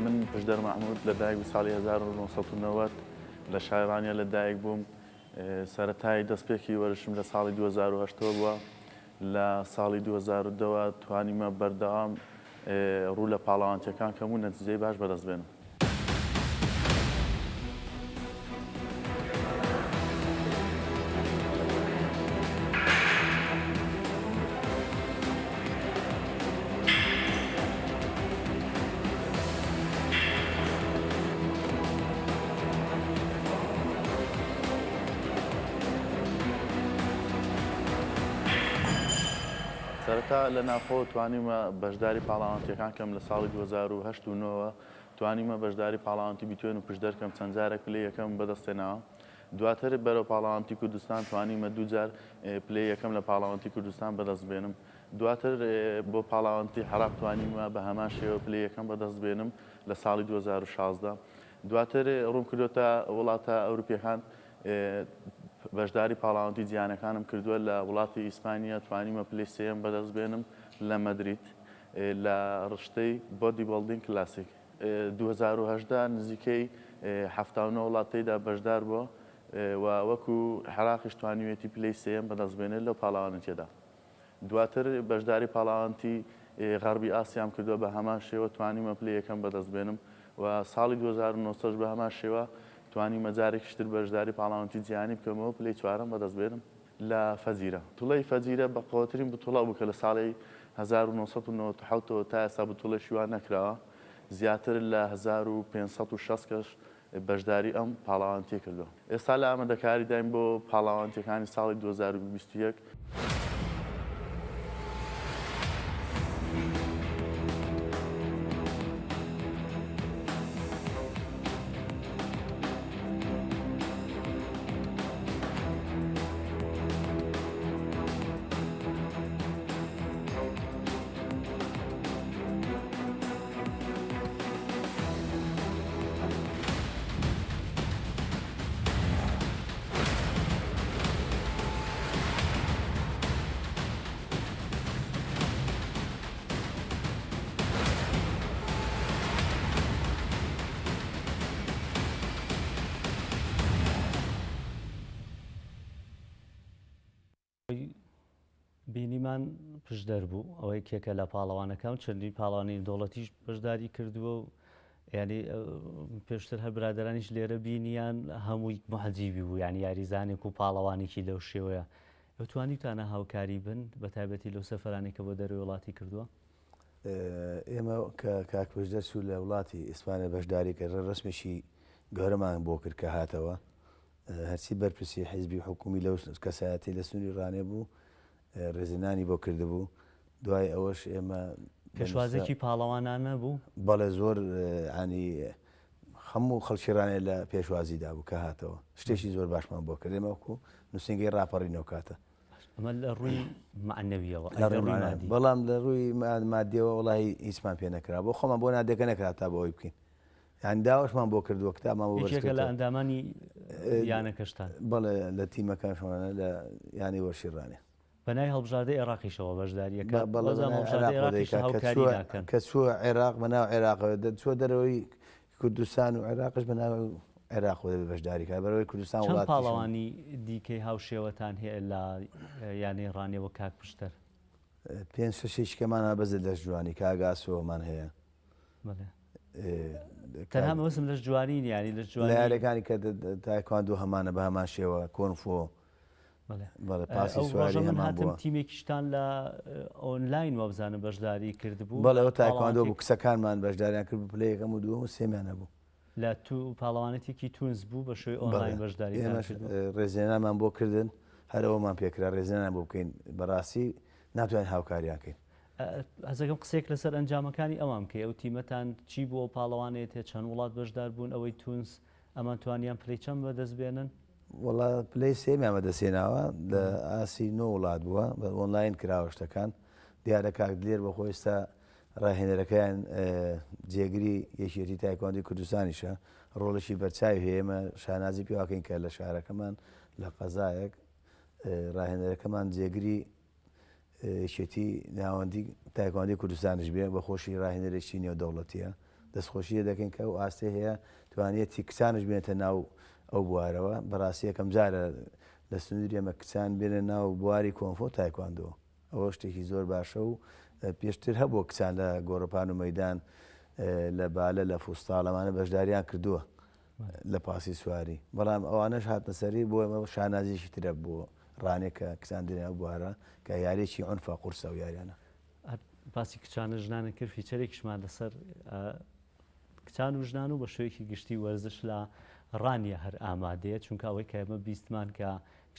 من پشدەر مەحمود لە دایک بوو ساڵی 1990 لە شاری ڕانیە لە دایک بووم سەرەتای دەستپێکی وەرزشم لە ساڵی 2008 بووە لە ساڵی 2010ەوە توانیمە بەردەوام ڕوو لە پاڵەوانتیەکان کەم و نەتیجەی باش بەدەست بێنم. سەرەتا لە ناوخۆوە توانیومە بەشداری پاڵاوانتیەکان کەم لە ساڵی 2008 و 9 وە توانیومە بەشداری پاڵاوانتی بیتوێن و پشدەر کەم چەند جارێک پلەی یەکەمم بەدەست هێناوە دواتر بەرەو پاڵاوانتی کوردستان توانیومە دوو جار پلەی یەکەم لە پاڵاوانتی کوردستان بەدەست بێنم دواتر بۆ پاڵاوانتی عێراق توانیومە بە هەمان شێوە پلەی یەکەم بەدەست بێنم لە ساڵی 2016 دواتر ڕووم کردۆتە وڵاتە ئەوروپیەکان بەشداری پاڵاوانتی جیهانەکانم کردووە لە وڵاتی ئیسپانیا توانیمە پلەی سێیەم بەدەست بێنم لە مەدرید لە ڕشتەی bodybuilding classic 2018 نزیکەی 79 وڵات تێیدا بەشدار بووە و وەکو عێراقیش توانیویەتی پلەی سێیەم بەدەست بێنێت لەو پاڵاوانێتیەدا. دواتر بەشداری پاڵاوانتی غەڕبی ئاسیام کردووە بە هەمان شێوە توانیومە پلەی یەکەم بەدەست بێنم و ساڵی 2019 بە هەمان شێوە توانیومە جارێکیش تر بەشداری پاڵاوانتی جیهانی بکەمەوە پلەی چوارەم بەدەست بێنم لە فەجیرە. بتوڵەی فەجیرە بە قەوەترین بتوڵە بوو کە لە ساڵی 1997 ەوە تا ئێستا بتوڵێکی وا نەکراوە زیاتر لە 1560 کەس بەشداری ئەم پاڵاوانتیە کردووە. ئێستا لە ئامادەکاریداین بۆ پاڵاوانتیەکانی ساڵی 2021. بینیمان پشدەر بوو ئەوە یەکێکە لە پاڵەوانەکان چەندین پاڵەوانی دەوڵەتیش بەشداری کردووە و ینی پێشتر هەر برادرانیش لێرە بینیان هەمووی محجیبی بوو یعنی یاریزانێک و پاڵەوانێکی لەو شێوەیە ئەو توانیتانە هاوکاری بن بە تایبەتی لەو سەفرانێک کە بۆ دەروی وڵاتی کردووە ئێمە کە کاک پشدەر چوو لە وڵاتی ئیسپانیا بەشداری کرد ڕێڕەسمێکی گەورەمان بۆ کرد کە هاتەوە هەرچی بەرپرسی حیزبی و حکومی لەو کەسایەتی لە سنووری ڕانێ بوو ڕێزلێنانی بۆ کردبوو دوای ئەوەش ئێمە پێشوازێکی پاڵەوانانە بوو؟ بەڵێ زۆر ینی هەموو خەڵکی ڕانێ لە پێشوازیدا بوو کە هاتەوە شتێکی زۆر باشمان بۆ کرد ئێمە وەکو نووسینگەی ڕاپەڕینەوە کاتە ئەمە لە ڕووی مەعنەویەوە بەڵام لە ڕووی مادیەوە وڵی هیچمان پێ نەکرا بۆ خۆمان بۆ نادەکە نەکرا تا بۆ ئەوی بکەین یان داواشمان بۆ کردووە کتابمان بۆ بەرز یەکێکە لە ئەندامانی یانەکەشتان؟ بەڵێ لە تیمەکەشمانە لە یانەی وەرشی ڕانیە. بە ناوی هەڵبژاردەی عێراقیشەوە بەشدارییەکە بەڵێ بە ناوی عێراقەوە دەیکات کە چووە کە چووە عێراق بە ناو عێراقەوە چووە دەرەوەی کوردستان و عێراقش بە ناو عێراقەوە دەبێت بەشداری کات بەرەوەی کوردستان وڵاتی چەند پاڵەوانی دیکەی هاوشێوەتان هەیە لە یانەی ڕانیە وەک کاک پشتەر؟ پێنج شەشێکی کەمان هەیە بەس لە لەشجوانی کاک ئاسۆمان هەیە. تەنها مەبەستم لەش جوانی نیە یانی لەش جوانی لە یاریەکانی کە تایکواندۆ هەمانە بە هەمان شێوە کۆنفۆ بەڵێ پاسی سواری هەمان هاتم تیمێکیشتان لە ئۆنلاین وابزانم بەشداری کردبوو بەڵێ ئەو تایکواندۆ بوو کچەکانمان بەشداریان کرد پلە یەکەم و دووەم و سێمیان هەبوو لە تو پاڵەوانێتێکی تونس بوو بە شێوەی ئۆنلاین بەشداری ڕێزێنانمان بۆ کردن هەر ئەومان پێکرا ڕێزێنان بۆ بکەین بەڕاستی ناتوانین هاوکاریان کەین حەزەکەم قسەیەک لەسەر ئەنجامەکانی ئەوان بکەی، ئەو تیمەتان چی بوو ئەو پاڵەوانێتیە چەند وڵات بەشدار بوون ئەوەی تونس ئەمان توانیان پلەی چەند بەدەست بێنن؟ وەڵا پلەی سێیەمیان بەدەست هێناوە لە ئاستی نۆ وڵات بووە بە ئۆنلاین کراوە شتەکان دیارە کاک دلێر بە خۆی ئێستا ڕاهێنەرەکەیان جێگری یەکێتی تایکواندۆی کوردستانیشە ڕۆڵێکی بەرچاوی هەیە ئێمە شانازی پێواکەین کە لە شارەکەمان لە قەزایەک ڕاهێنەرەکەمان جێگری یەکێتی ناوەندی تایکواندۆی کوردستانیش بێ بە خۆشی ڕاهێنەرێکی نێودەوڵەتیە دەستخۆشی لێ دەکەین کە ئەو ئاستەی هەیە توانیەتی کچانش بێنێتە ناو ئەو بوارەوە بەڕاستی یەکەم جارە لە سنووری ئێمە کچان بێنە ناو بواری کۆنفۆ تایکواندۆ ئەوە شتێکی زۆر باشە و پێشتر هەبووە کچان لە گۆڕەپان و مەدان لە بالە لە فوستاڵ ئەمانە بەشداریان کردووە لە پاسی سواری بەڵام ئەوانەش هاتنە سەری بۆ ئێمە شانازیەکی ترە بۆ ڕانیە کە کچان دێنە ئەو بوارە کە یاریەکی عونفە قورسە ئەو یاریانە. باسی کچانە ژنانە کرد feature ێکیشمان لەسەر کچان و ژنان و بە شێوەیەکی گشتی وەرزش لە ڕانیە هەر ئامادەیە چونکە ئەوەی کە ئێمە بیستمان کە.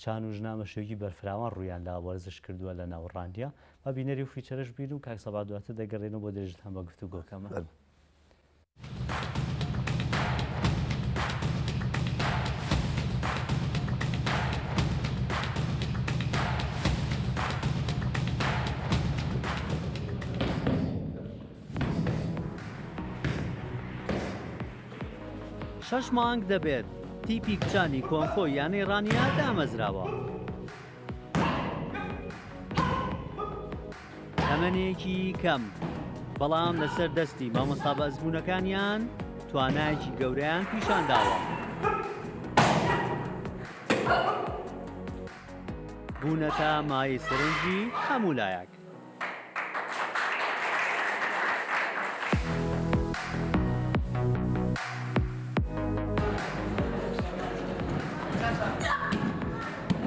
کچان و ژنان بە شێوەیەکی بەرفراوان ڕوویان لە وەرزش کردووە لە ناو ڕانیە. با بینەری و feature ەش بین و کاک سەباح دواتر دەگەڕێینەوە بۆ درێژەدان بە گفتوگۆکەمان. شەش مانگ دەبێت تیپی کچانی کۆنفۆی یانەی ڕانیە دامەزراوە. تەمەنێکی کەم، بەڵام لەسەر دەستی مامۆستا بە ئەزموونەکانیان توانایەکی گەورەیان پیشانداوە. بوونەتە مایەی سەرنجی هەموو لایەک.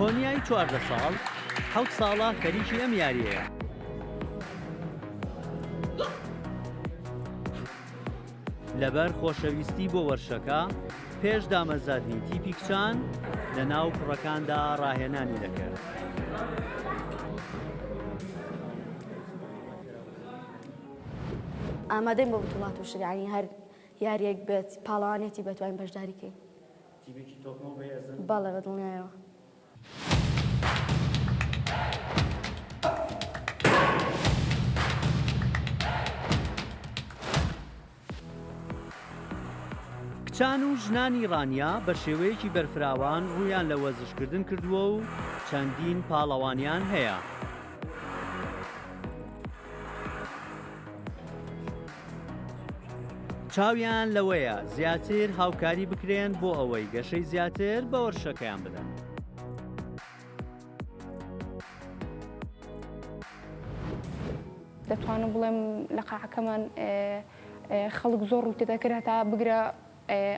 کۆنیای 14 ساڵ حەوت ساڵە خەریکی ئەم یاریەیە. لەبەر خۆشەویستی بۆ وەرشەکە، پێش دامەزرادنی تیپی کچان لە ناو کوڕەکاندا ڕاهێنانی دەکرد. ئامادەین بۆ بتوڵات و شت یانی هەر یاریەک بێت پاڵەوانێتی بێت توانین بەشداری کەین. تیپێکی تۆکمە و بەهێزن؟ بەڵێ بە دڵنیایەوە. کچان و ژنانی ڕانیە بە شێوەیەکی بەرفراوان ڕوویان لە وەرزشکردن کردووە و چەندین پاڵەوانیان هەیە. چاویان لەوەیە زیاتر هاوکاری بکرێن بۆ ئەوەی گەشەی زیاتر بە وەرزشەکەیان بدەن. دەتوانم بڵێم لە قاعەکەمان خەڵک زۆر ڕووی تێدەکرد هەتا بگرە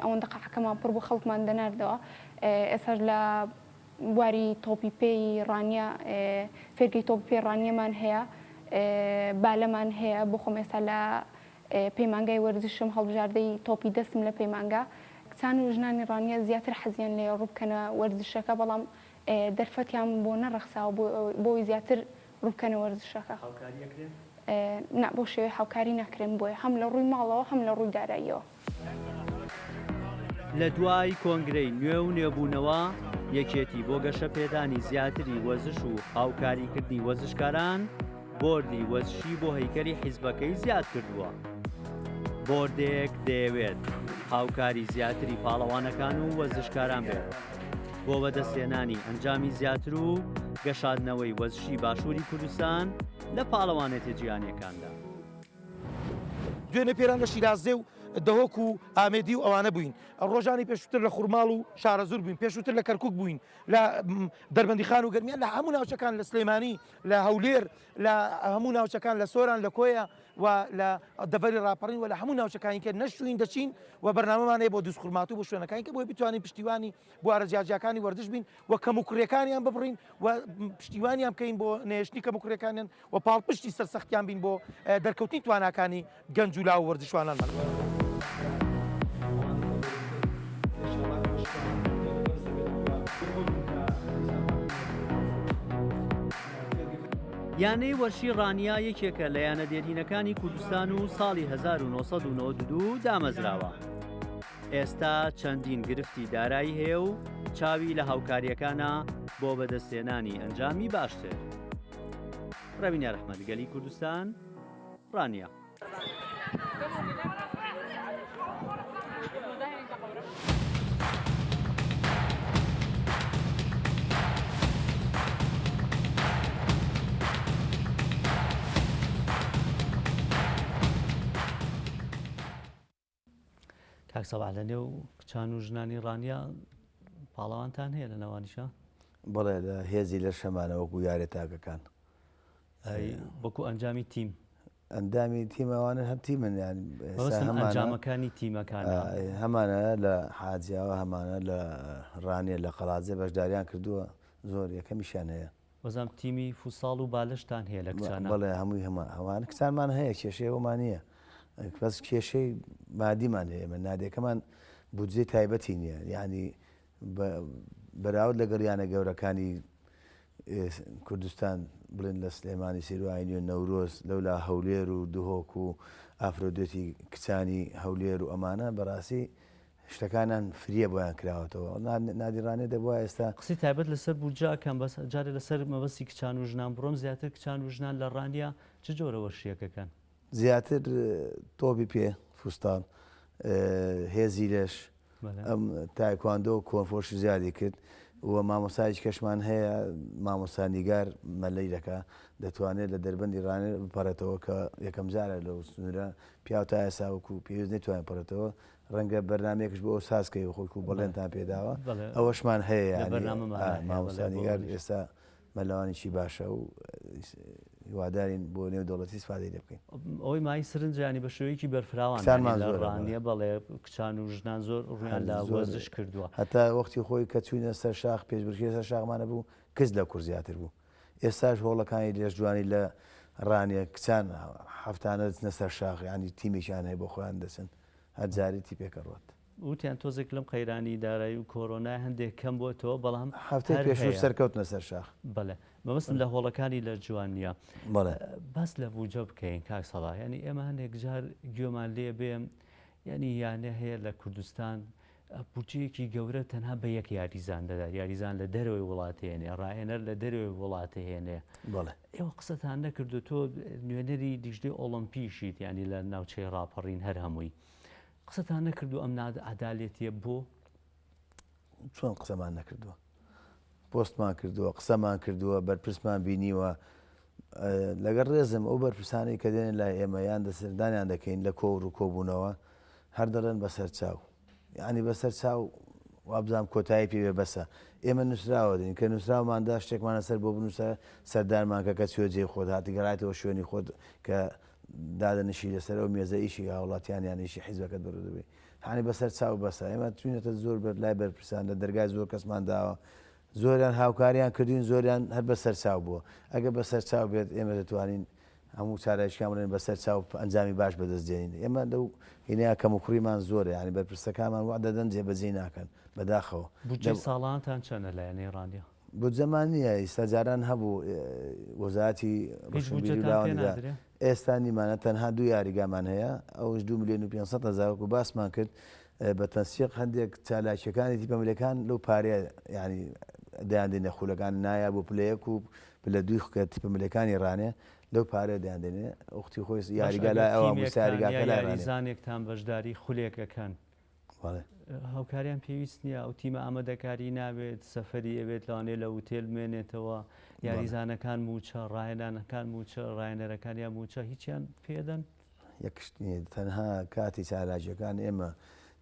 ئەوەندە قاعەکەمان پڕ بوو خەڵکمان دەناردەوە ئێستاش لە بواری تۆپی پێی ڕانیە فێرگەی تۆپی پێی ڕانیەمان هەیە بالەمان هەیە بۆ خۆم ئێستا لە پەیمانگای وەرزشم هەڵبژاردەی تۆپی دەستم لە پەیمانگا کچان و ژنانی ڕانیە زیاتر حەزیان لێیە ڕووبکەنە وەرزشەکە بەڵام دەرفەتیان بۆ نەڕەخساوە بۆی زیاتر ڕووبکەنە وەرزشەکە. هاوکاری ئەکرێن؟ نا بەو شێوەیە هاوکاری ناکرێن بۆیە هەم لە ڕووی ماڵەوە هەم لە ڕووی داراییەوە. لە دوای کۆنگرەی نوێ و نوێبوونەوە، یەکێتی بۆ گەشەپێدانی زیاتری وەرزش و هاوکاریکردنی وەرزشکاران، بۆردی وەرزشی بۆ هەیکەلی حیزبەکەی زیاد کردووە. بۆردێک دەیەوێت هاوکاری زیاتری پاڵەوانەکان و وەرزشکاران بێت بۆ بەدەستهێنانی ئەنجامی زیاتر و گەشاندنەوەی وەرزشی باشووری کوردستان لە پاڵەوانێتیە جیهانیەکاندا. دوێنێ پێران لە شیرازێ و دهۆک و ئامێدی و ئەوانە بووین، ڕۆژانی پێشووتر لە خورماڵ و شارەزوور بووین، پێشووتر لە کەرکووک بووین، لە دەربەندیخان و گەرمیان، لە هەموو ناوچەکان، لە سلێمانی، لە هەولێر، لە هەموو ناوچەکان، لە سۆران، لە کۆیە و لە دەڤەری ڕاپەڕین و لە هەموو ناوچەکانی کە نەشتووین دەچین و بەرنامەمان هەیە بۆ دووزخورماتوو بۆ شوێنەکانی کە بۆی بتوانین پشتیوانی بوارە جیاجیاکانی وەرزش بین و کەموکوڕیەکانیان ببڕین و پشتیوانیان بکەین بۆ نەهێشتنی کەموکوڕیەکانیان و پاڵپشتی سەرسەختیان بین بۆ دەرکەوتنی تواناکانی گەنج و لاو و وەرزشوانانمان. یانەی وەرشی ڕانیە یەکێکە لە یانە دێرینەکانی کوردستان و ساڵی 1992 دامەزراوە. ئێستا چەندین گرفتی دارایی هەیە و چاوی لە هاوکارییەکانە بۆ بەدەستهێنانی ئەنجامی باشتر. ڕەوینیار ئەحمەد، گەلی کوردستان، ڕانیە. کاک سەباح لە نێو کچان و ژنانی ڕانیە پاڵەوانتان هەیە لە ناوانیشە؟ بەڵێ لە هێزی لەش هەمانە وەکو یارێ تاکەکان. وەکو ئەنجامی تیم؟ ئەندامی تیم ئەوانە هەر تیمن یان ئەنجامەکانی تیمەکان هەمانە لە حاجیاوە هەمانە لە ڕانیە لە قەڵادزێ بەشداریان کردووە زۆر یەکەمیشیان هەیە. وەزام تیمی فوساڵ و بالەشتان هەیە لە کچانە؟ بەڵێ هەمووی هەمان هەوان کچانمان هەیە کێشەی ئەومان نییە بەس کێشەی مادیمان هەیە ئێمە نادیەکەمان بودجەی تایبەتی نییە یعنی بە. بەراورد لەگەڵ یانە گەورەکانی کوردستان بڵێن لە سلێمانی سیرواینی و نەورۆز لەولا هەولێر و دهۆک و ئافرۆدێتی کچانی هەولێر و ئەمانە بەڕاستی شتەکانیان فریە بۆیان کراوەتەوە نادی ڕانیە دەبوا ئێستا. قسەی تایبەت لەسەر بودجە ئەکەم بەس جارێ لەسەر مەبەستی کچان و ژنان بڕۆم زیاتر کچان و ژنان لە ڕانیە چ جۆرە وەرشیەک ئەکەن؟ زیاتر تۆپی پێ، فوستاڵ، هێزی لەش، ئەم تایکواندۆ کۆنفۆش زیادی کرد و مامۆستایەکی کەشمان هەیە مامۆستا نیگار مەلەی دەکا دەتوانێت لە دەربەندی ڕانێ بپەڕێتەوە کە یەکەم جارە لەو سنوورە پیاو تا ئێستا وەکو پێویست نەیتوانێت پەڕێتەوە ڕەنگە بەرنامەیەکش بۆ ئەو ساز کەی خۆی و بەڵێنتان پێداوە ئەوەشمان هەیە یانی مامۆستا نیگار ئێستا مەلەوانێکی باشە و هیوادارین بۆ نێو دەوڵەتی سپادەی لێ بکەین. ئەوەی مایەی سرنجە یانی بە شێوەیەکی بەرفراوان کچانمان زۆرە ڕانیە بەڵێ کچان و ژنان زۆر ڕوویان لە وەرزش کردووە. هەتا وەختی خۆی کە چووینە سەر شاخ پێشبرکێ سەر شاخمان هەبوو کچ لە کوڕ زیاتر بوو ئێستاش هۆڵەکانی لەشجوانی لە ڕانیە کچان هەفتانە دەچنە سەر شاخ یانی تیمێکیان هەیە بۆ خۆیان دەچن هەر جارێ تیپێک ئەڕوات. وتیان تۆزێک لەم قەیرانی دارایی و کۆرۆنای هەندێک کەم بۆتەوە بەڵام هەفتەی پێشوو سەرکەوتنە سەر شاخ. بەڵێ مەبەستم لە هۆڵەکانی لە جوان نییە. بەڵێ باس لە بوجە بکەین کاک سەڵاح یانی ئێمە هەندێک جار گوێمان لێ بێ یانی یانە هەیە لە کوردستان بودجەیەکی گەورە تەنها بە یەک یاریزان دەدات یاریزان لە دەرەوەی وڵات هێنێ ڕاهێنەر لە دەرەوەی وڵات هێنێ بەڵێ ئێوە قسەتان نەکردو تۆ نوێنەری لیژنەی ئۆڵۆمپیشیت یانی لە ناوچەی ڕاپەڕین هەر هەمووی قسەتان نەکردو ئەم ناعەدالەتیە بۆ؟ چۆن قسەمان نەکردووە؟ پۆستمان کردووە، قسەمان کردووە، بەرپرسمان بینیوە. لەگەڵ ڕێزم ئەو بەرپرسانەی کە دێنە لای ئێمە یان دەسەردانیان دەکەین لە کۆور و کۆبوونەوە هەر دەڵێن بەسەر چاو. یانی بەسەر چاو وابزانم کۆتایی پێ بێ بەسە. ئێمە نووسراوە دەین کە نووسراومان دا شتێکمان لەسەر بۆ بنووسە سەردانمان کە کە چووە جێی خۆت هاتی گەڕایتەوە شوێنی خۆت کە دادەنیشی لەسەر ئەو مێزە ئیشی هاوڵاتیان یان ئیشی حیزبەکەت بەرەو دەبەی یانی بەسەر چاو بەسە ئێمە چوینەتە زۆر بەر لای بەرپرسان لە دەرگای زۆر کەسمان داوە زۆریان هاوکاریان کردوین زۆریان هەر بەسەر چاو بووە ئەگەر بەسەر چاو بێت ئێمە دەتوانین هەموو چارەشکان بڵێن بەسەر چاو ئەنجامی باش بەدەست دێنین ئێمە لەو هینەیە کەم و کوڕیمان زۆرە یانی بەرپرسەکانمان وەعدە دەدەن جێبەجێی ناکەن بەداخەوە بودجەی ساڵانتان چەندە لە یانەی ڕانیە؟ بودجەمان نییە ئیستا جاران هەبوو وەزارەتی هیچ ڕۆشنبیری و بودجەتان پێ لاوانی دا نادرێ؟ ئێستا نیمانە تەنها دوو یاریگامان هەیە ئەوش 2 ملیۆن و 500 هەزار وەکو باسمان کرد بە تەنسیق هەندێک چالاکیەکانی تیپە ملەکان لەو پارەیە یعنی دەیاندێنە خولەکان نایاب و پلە یەک و پلە دووی کە تیپە ملەکانی ڕانێ لەو پارەیە دەیاندێنێ وەختی خۆی باش یاریگا ئەگەر لای ئەوان بوو تیمێکتان یا یاریگاکە لای ڕانێ یاریزانێکتان بەشداری خولێک ئەکەن بەڵێ. هاوکاریان پێویست نییە ئەو تیمە ئامادەکاری نابێت سەفەری ئەبێت لەوانەیە لە وتێل بمێنێتەوە یاریزانەکان موچە ڕاهێنانەکان موچە ڕاهێنەرەکانیان موچە هیچیان پێدەن یەک شت نییە تەنها کاتی چالاکیەکان ئێمە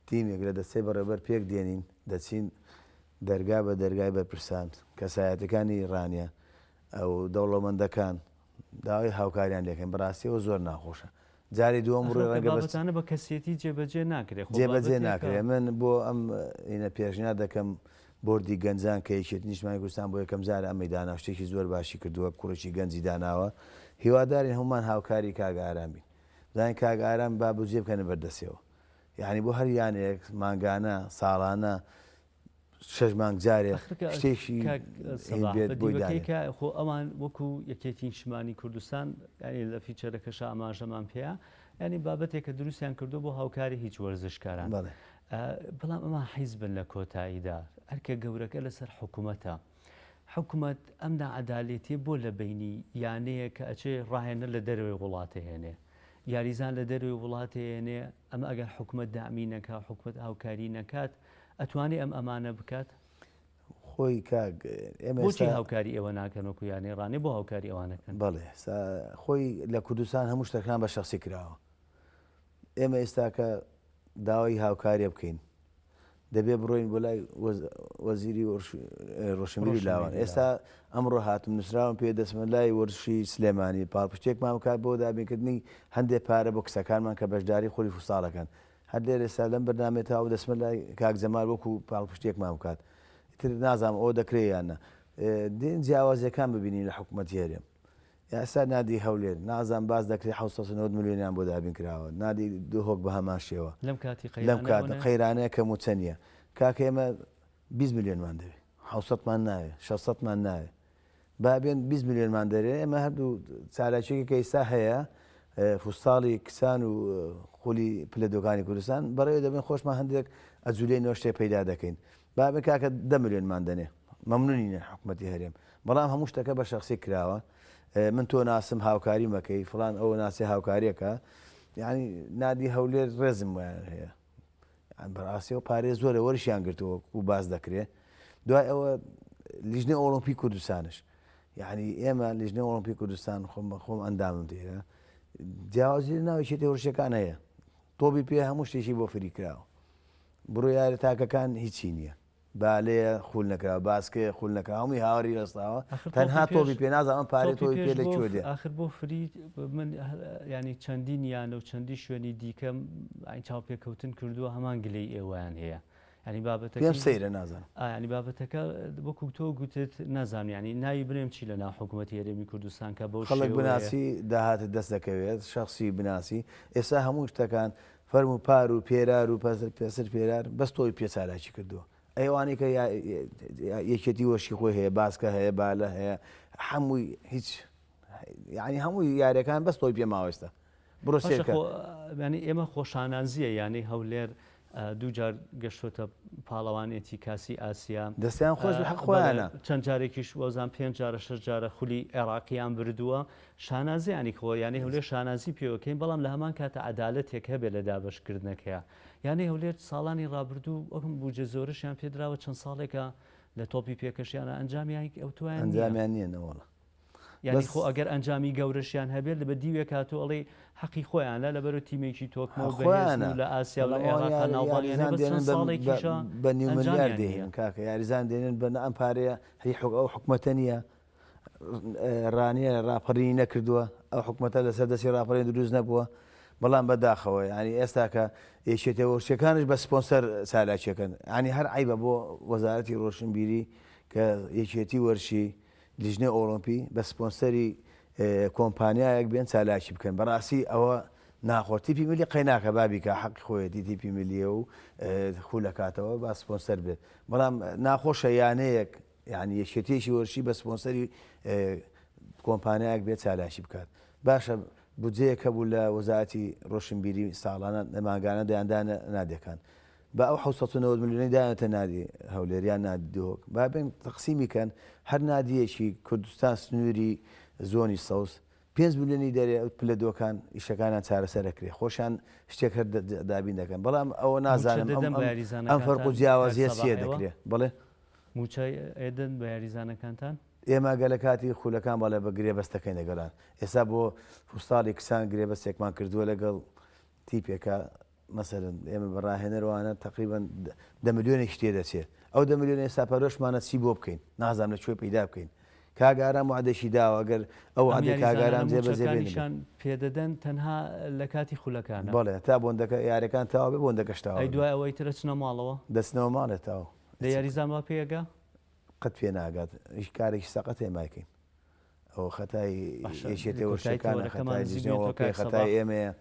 تیمێک لە دەستەی بەڕێوەبەر پێک دێنین دەچین دەرگا بە دەرگای بەرپرسان کەسایەتەکانی ڕانیە ئەو دەوڵەمەندەکان داوای هاوکاریان لێکەین بەڕاستی ئەوە زۆر ناخۆشە جاری دووەم ڕووی ئەخر ڕەنگە بەس بابەتانە بە کەسێتی جێبەجێ ناکرێ خۆ جێبەجێ بابەتێکە ناکرێ من بۆ ئەم ئینە پێشنیار دەکەم بۆردی گەنجان کە یەکێتی نیشتمانی کوردستان بۆ یەکەم جارە ئەمەی دانا شتێکی زۆر باشی کردووە کوڕێکی گەنجی داناوە هیوادارین هەموومان هاوکاری کاک ئارام بین بزانین کاک ئارام با بودجێ بکەنە بەردەستیەوە یعنی بۆ هەر یانەیەک مانگانە ساڵانە شەش مانگ جارێ شتێکی هین بێت بۆی دانێ. کە خۆ ئەوان وەکو یەکێتی نیشتمانی کوردستان یانی لە فیچەرەکەشا ئاماژەمان پێیە یانی بابەتێکە دروستیان کردو بۆ هاوکاری هیچ وەرزشکاران بەڵام ئەمان حیزبن لە کۆتاییدا ئەرکە گەورەکە لەسەر حکوومەتە حکوومەت ئەم ناعەدالەتیە بۆ لە بینی یانەیە کە ئەچێ ڕاهێنەر لە دەرەوەی وڵاتە هێنێ یاریزان لە دەرەوەی وڵاتێ هێنێ ئەمە ئەگەر حکومەت دەعمی نەکا حکومەت هاوکاری نەکات ئەتوانێ ئەم ئەمانە بکات؟ خۆی کاک ئێمە بۆچی هاوکاری ئێوە ناکەن وەکو یانەی ڕانیە بۆ هاوکاری ئەوان نەکەن؟ بەڵێ خۆی لە کوردستان هەموو شتەکان بە شەخسی کراوە ئێمە ئێستاکە داوای هاوکاریە بکەین دەبێ بڕۆین بۆ لای وەزیری ڕۆشنبیری لاوان ئێستا ئەمڕۆ هاتم نووسراوم پێ دەچمە لای وەرزشی سلێمانی پاڵپشتێکمان بکات بۆ دابینکردنی هەندێک پارە بۆ کچەکانمان کە بەشداری خولی فوتساڵەکەن هەر لێرە ئێستا لەم بەرنامەیە تەواو دەچمە لای کاک جەمال وەکو پاڵپشتێکمان بکات ئیتر نازانم ئەوە دەکرێت یان نا دێن جیاوازیەکان ببینین لە حکوومەتی هەرێم ئێستا نادی هەولێر نازانم باس دەکرێت 790 ملیۆنیان بۆ دابین کراوە نادی دهۆک بە هەمان شێوە لەم کاتی لەم کاتە قەیرانەیە کە مووچە نییە کاکە ئێمە 20 ملیۆنمان دەوێت. حوسەتمان ناوێ شەسەتمان ناوێ با بێن 20 ملیۆنمان دەرێ ئێمە هەردوو چالاکیەکە کە ئیستا هەیە فوساڵی کچان و خولی پلە دۆکانی کوردستان بەڕێوە دەبن خۆشمان هەندێک ئەجولەی نۆشتێ پەیدا دەکەین با بێن کاکە دە ملیۆنمان دەنێ مەمنونینە حکومەتی هەرێم بەڵام هەموو شتەکە بە شخصی کراوە من تۆ ناسم هاوکاری مەکەی فلان ئەو ناسی هاوکاریەکە یعنی نادی هەولێر ڕێزم وایان هەیە بەڕاستی ئەو پارەیە زۆرە وەرشیان گرتووە و باس دەکرێ دوای ئەوە لیژنەی ئۆڵۆمپی کوردستانش یعنی ئێمە لیژنەی ئۆڵۆمپی کوردستان خۆم بە خۆم ئەندامم تێرە جیاوازی لە ناوی شێتی وەرشەکان هەیە تۆبی پێ هەموو شتێکی بۆ فری کراوە بڕۆ یارە تاکەکان هیچی نییە بالەیە خول نەکراوە باسکەیە خول نەکراوە هەمووی هاواری هەستاوە ئاخر تۆپی تەنها پێش تۆپی پێ نازانم پارەی تۆپی تۆپی پێش پێ لە بۆ کوێ دێ. ئاخر بۆ فری من یانی چەندین یانە و چەندی شوێنی دیکەم یانی چاوپێکەوتن کردووە هەمان گلەی ئێوەیان هەیە یانی پێم بابەتەکەی سەیرە نازانم. ئا یانی بابەتەکە وەکو تۆ گوتت نازانم یانی ناوی بنێم چی لە ناو حکوومەتی هەرێمی کوردستان کە بەو خەڵک شێوەیە بناسی داهاتت دەست دەکەوێت شەخسی بناسی ئێستا هەموو شتەکان فەرموو پار و پێرار و پەسر پێرار بەس تۆی پێ چالاکی کردووە ئەی ئەوانەی کە یەکێتی وەرشی خۆی هەیە باسکە هەیە بالە هەیە هەمووی هیچ یعنی هەموو یاریەکان بەس تۆی پێ ماوەستە بڕۆ سێرکە. ینی ئێمە خۆشانازیە یانەی هەولێر دووجار گەشتۆتە پاڵەوانێتی کاسی ئاسیا دەستیان خۆش حەق خۆیانە چەند جارێکیش وەزان پێنج جارە شەش جارە خولی عێراقیان بردووە شانازیانی خۆ یانەی هەولێر شانازی پێوەکەین بەڵام لە هەمان کاتە عەدالەتێک هەبێت لە دابەشکردنەکەیا یانەی هەولێر ساڵانی ڕابردوو وەکم بوجە زۆرشیان پێدراوە چەند ساڵێکە لە تۆپی پێکەشیانە ئەنجامیان ئەوتویان ئەنجامیان نییە نەوەڵا یانی خۆ ئەگەر ئەنجامی گەورەشیان هەبێت لە بە دیوێک هاتوو ئەڵێی حەقی خۆیانە لەبەرو تیمێکی تۆکمە و بەهێزن و لە ئاسیا و لە عێراقا ناوبانگیان هەیە بەس چەند ساڵێکیشە بە نیو ملیار ئەنجامیان نییە. دێنن کاکە یاریزان دێنن بە ئەم پارەیە هی حک ئەو حکومەتە نییە ڕانیە ڕاپەڕینی نەکردووە ئەو حکومەتە لەسەر دەستی ڕاپەڕین دروست نەبووە بەڵام بەداخەوە یعنی ئێستا کە یەکێتە وەرشەکانش بە سپۆنسەر چالاکیەکەن یعنی هەر عیبە بۆ وەزارەتی ڕۆشنبیری کە یەکێتی وەرشی لیژنەی ئۆڵۆمپی بە سپۆنسەری کۆمپانیایەک بێن چالاکی بکەن بەڕاستی ئەوە ناخۆ تیپی ملی قەیناکە با بیکا حەقی خۆیەتی تیپی ملیە و خولەکاتەوە با سپۆنسەر بێت بەڵام ناخۆشە یانەیەک یعنی یەکێتیەکی وەرشی بە سپۆنسەری کۆمپانیایەک بێت چالاکی بکات باشە بودجەیەک هەبوو لە وەزارەتی ڕۆشنبیری ساڵانە مانگانە دەیاندانە نادیەکان با ئەو 790 ملیۆنەی داوێتە نادی هەولێر یان نادی دهۆک با بێن تەقسیمی کەن هەر نادیەکی کوردستان سنووری زۆنی سەوز پێنج ملیۆنی دەرێ ئەو پلە دووەکان ئیشەکانیان چارەسەر ئەکرێ خۆشیان شتێک هەر دابین دەکەن بەڵام ئەوە مووچە نازانم ئەم دەدەن بە ئەم ئەم فەرق یاریزانەکانتان و کاک جیاوازیە سەباح چییە ئێوە؟ دەکرێ بەڵێ مووچە ئەدەن بە یاریزانەکانتان؟ ئێمە گە لە کاتی خولەکان بەڵێ بە گرێبەستەکەین لەگەڵیان ئێستا بۆ فوستاڵی کچان گرێبەستێکمان کردووە لەگەڵ تیپێکە مەسەلەن ئێمە بە ڕاهێنەر وانە تەقریبەن دە ملیۆنێکی تێ دەچێت ئەو دە ملیۆن ئێستا پەرۆشمانە چی بۆ بکەین نازانم لە کوێ پەیدا بکەین کاک ئارام وعدەشی داوە ئەگەر ئەو ئەم وعدەی کاک یاریزانانە ئارام جێبەجێ بێ نەبێ. مووچەکانیشان پێدەدەن تەنها لە کاتی خولەکانە؟ بەڵێ تا بۆندەکە یاریەکان تەواو بێ بۆندەکەش تەواو ئەی ئەبێ. دوای ئەوە ئیتر ئەچنە ماڵەوە؟ دەچنەوە ماڵێ تەواو. دە یاریزان وا پێ ئەگا؟ قەت پێ ناگات هیچ کارێکی سەقەت ئێمە ئەکەین. ئەوە خەتای باشە یەکێتیە لە کۆتایی وەرشەکانە تەوەرەکەمان خەتای نزیک لیژنەی بووینەتەوە ئۆڵۆمپیە کاک خەتای سەباح ئێمەیە.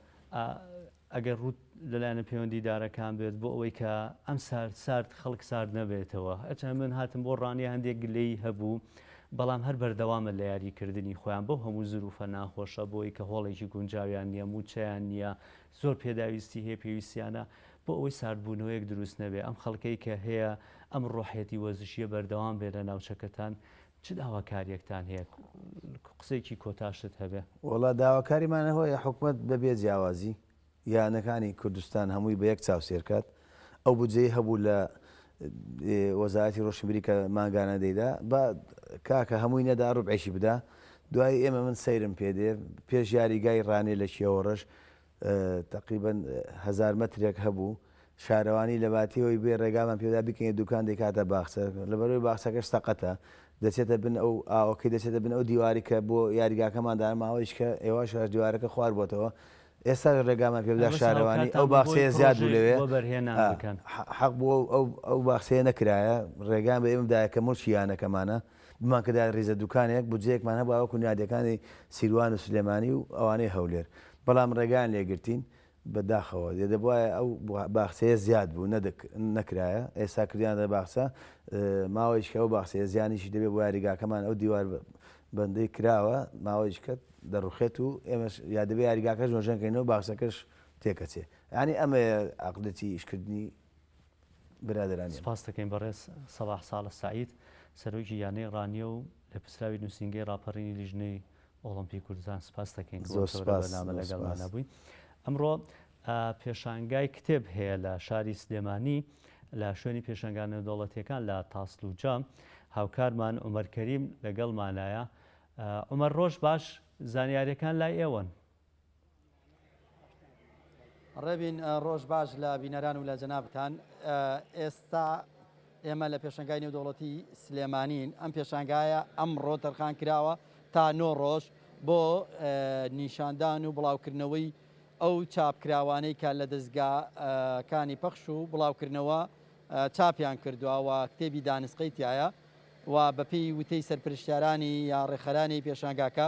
ئەگەر ڕووت لەلایەنە پەیوەندیدارەکان بێت بۆ ئەوەی کە ئەم سارد سارد خەڵک سارد نەبێتەوە هەرچەند من هاتم بۆ ڕانیە هەندێک گلەیی هەبوو بەڵام هەر بەردەوامە لە یاریکردنی خۆیان بەو هەموو زروفە ناخۆشە بۆی کە هۆڵێکی گونجاویان نییە مووچەیان نییە زۆر پێداویستی هەیە پێویستیانە بۆ ئەوەی ساردبوونەوەیەک دروست نەبێ ئەم خەڵکەی کە هەیە ئەم ڕۆحیەتی وەرزشیە بەردەوام بێ لە ناوچەکەتان چ داواکاریەکتان هەیە قسەیەکی کۆتاشت هەبێ؟ وەڵا داواکاریمان ئەوەیە حکومەت بەبێ جیاوازی یانەکانی کوردستان هەمووی بە یەک چاو سێرکات ئەو بودجەی هەبوو لە وەزارەتی ڕۆشنبیری کە مانگانە دەیدا با کاکە هەمووی نەدا ڕوبعێکی بدا دوای ئێمە من سەیرم پێ دێ پێش یاریگای ڕانێ لە کێوەڕەش تەقریبەن هەزار مەترێک هەبوو، شارەوانی لەباتی ئەوەی بێ ڕێگامان پێبدا بیکەینە دوکان دەیکاتە باخچە، لەبەرئەوەی باخچەکەش سەقەتە دەچێتە بن ئەو ئاوەکەی دەچێتە بن ئەو دیواری کە بۆ یاریگاکەمان دانا ماوەیەکە ئێواش هێواش دیوارەکە خوار بۆتەوە ئێستاش ڕێگامان پێبدا بەس شارەوانی هاوکارتان ئەو بوو بۆی باخچەیە زیاد بوو پڕۆژەی لەوێ وەبەرهێنان بکەن. حەق بوو ئەو ئەو باخچەیە نەکرایە ڕێگایان بە ئێمە بدایە کە موڵکی یانەکەمانە بمانکردایە ڕیزە دوکانێک بودجەیەکمان هەبوایە وەکو نادیەکانی سیروان و سلێمانی و ئەوانەی هەولێر بەڵام ڕێگایان لێگرتین. بە داخەوە دێ دەبوایە ئەو باخچەیە زیاد بوو نەدەک نەکرایە ئێستا کردیانە باخچە ماوەیشکە ئەو باخچەیە زیانیشی دەبێ بۆ یاریگاکەمان ئەو دیوار بەندەی کراوە ماوەیشکە دەڕوخێت و ئێمەش یا دەبێ یاریگاکەش نۆژەن کەینەوە باخچەکەش تێکەچێ یانی ئەمەیە عەقڵیەتی ئیشکردنی برادەرانی ئێمە. سپاست دەکەین بەڕێز سەباح ساڵح سەعید سەرۆکی یانەی ڕانیە و لێپرسراوی نووسینگەی ڕاپەڕینی لیژنەی ئۆڵۆمپی کوردستان سپاست دەکەین کە زۆر بەم تەوەرە سپاس بەرنامە زۆر لەگەڵمانا سپاس. بووی. ئەمڕۆ پێشانگای کتێب هەیە لە شاری سلێمانی لە شوێنی پێشانگا نێودەوڵەتیەکان لە تاسلوجە هاوکارمان عومەر کەریم لەگەڵمانایە. عومەر ڕۆژ باش زانیاریەکان لای ئێوەن. ڕێبین ڕۆژ باش لە بینەران و لە جەنابتان. ئێستا ئێمە لە پێشانگای نێودەوڵەتی سلێمانین. ئەم پێشانگایە ئەمڕۆ تەرخان کراوە تا نۆ ڕۆژ بۆ نیشاندان و بڵاوکردنەوەی ئەو چاپکراوانەی کە لە دەزگاکانی پەخش و بڵاوکردنەوە چاپیان کردووە و کتێبی دانسقەی تایە. و بەپێی وتەی سەرپرشتیارانی یا ڕێکخەرانی پێشانگاکە،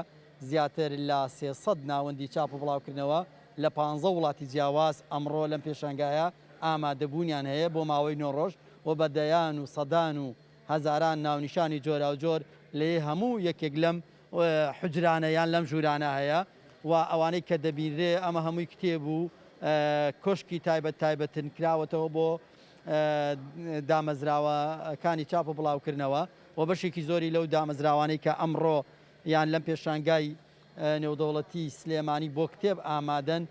زیاتر لە 300 ناوەندی چاپ و بڵاوکردنەوە لە پانزە وڵاتی جیاواز ئەمڕۆ لەم پێشانگایە ئامادەبوونیان هەیە بۆ ماوەی نۆ ڕۆژ و بە دەیان و سەدان و هەزاران ناونیشانی جۆراوجۆر لە هەموو یەکێک لەم حوجرانە یان لەم ژوورانە هەیە و ئەوانەی کە دەبینرێ ئەمە هەمووی کتێب و کۆشکی تایبەت تایبەتن کراوەتەوە بۆ دامەزراوەکانی چاپ و بڵاوکردنەوە و بەشێکی زۆری لەو دامەزراوانەی کە ئەمڕۆ یان لەم پێشانگای نێودەوڵەتی سلێمانی بۆ کتێب ئامادەن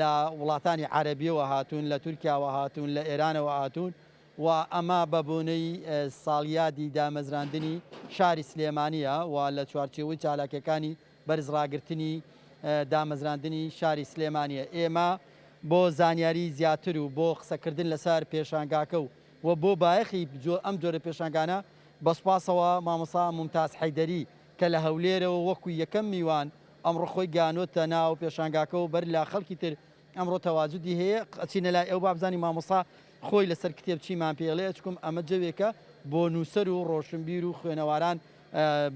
لە وڵاتانی عەرەبیەوە هاتوون، لە تورکیاوە هاتوون، لە ئێرانەوە هاتوون و ئەمە بە بۆنەی ساڵیادی دامەزراندنی شاری سلێمانیە و لە چوارچێوەی چالاکیەکانی بەرز ڕاگرتنی دامەزراندنی شاری سلێمانیە. ئێمە بۆ زانیاری زیاتر و بۆ قسەکردن لەسەر پێشانگاکە و و بۆ بایەخی ئەم جۆرە پێشانگانە بە سوپاسەوە مامۆستا مومتاز حەیدەری کە لە هەولێرەوە وەکو یەکەم میوان ئەمڕۆ خۆی گەیاندووەتە ناو پێشانگاکە و بەر لە خەڵکی تر ئەمڕۆ تەواجودی هەیە ئەچینە لای ئەو با بزانین مامۆستا خۆی لەسەر کتێب چیمان پێ ئەڵێ چکم ئەمە جەوێکە بۆ نووسەر و ڕۆشنبیر و خوێنەواران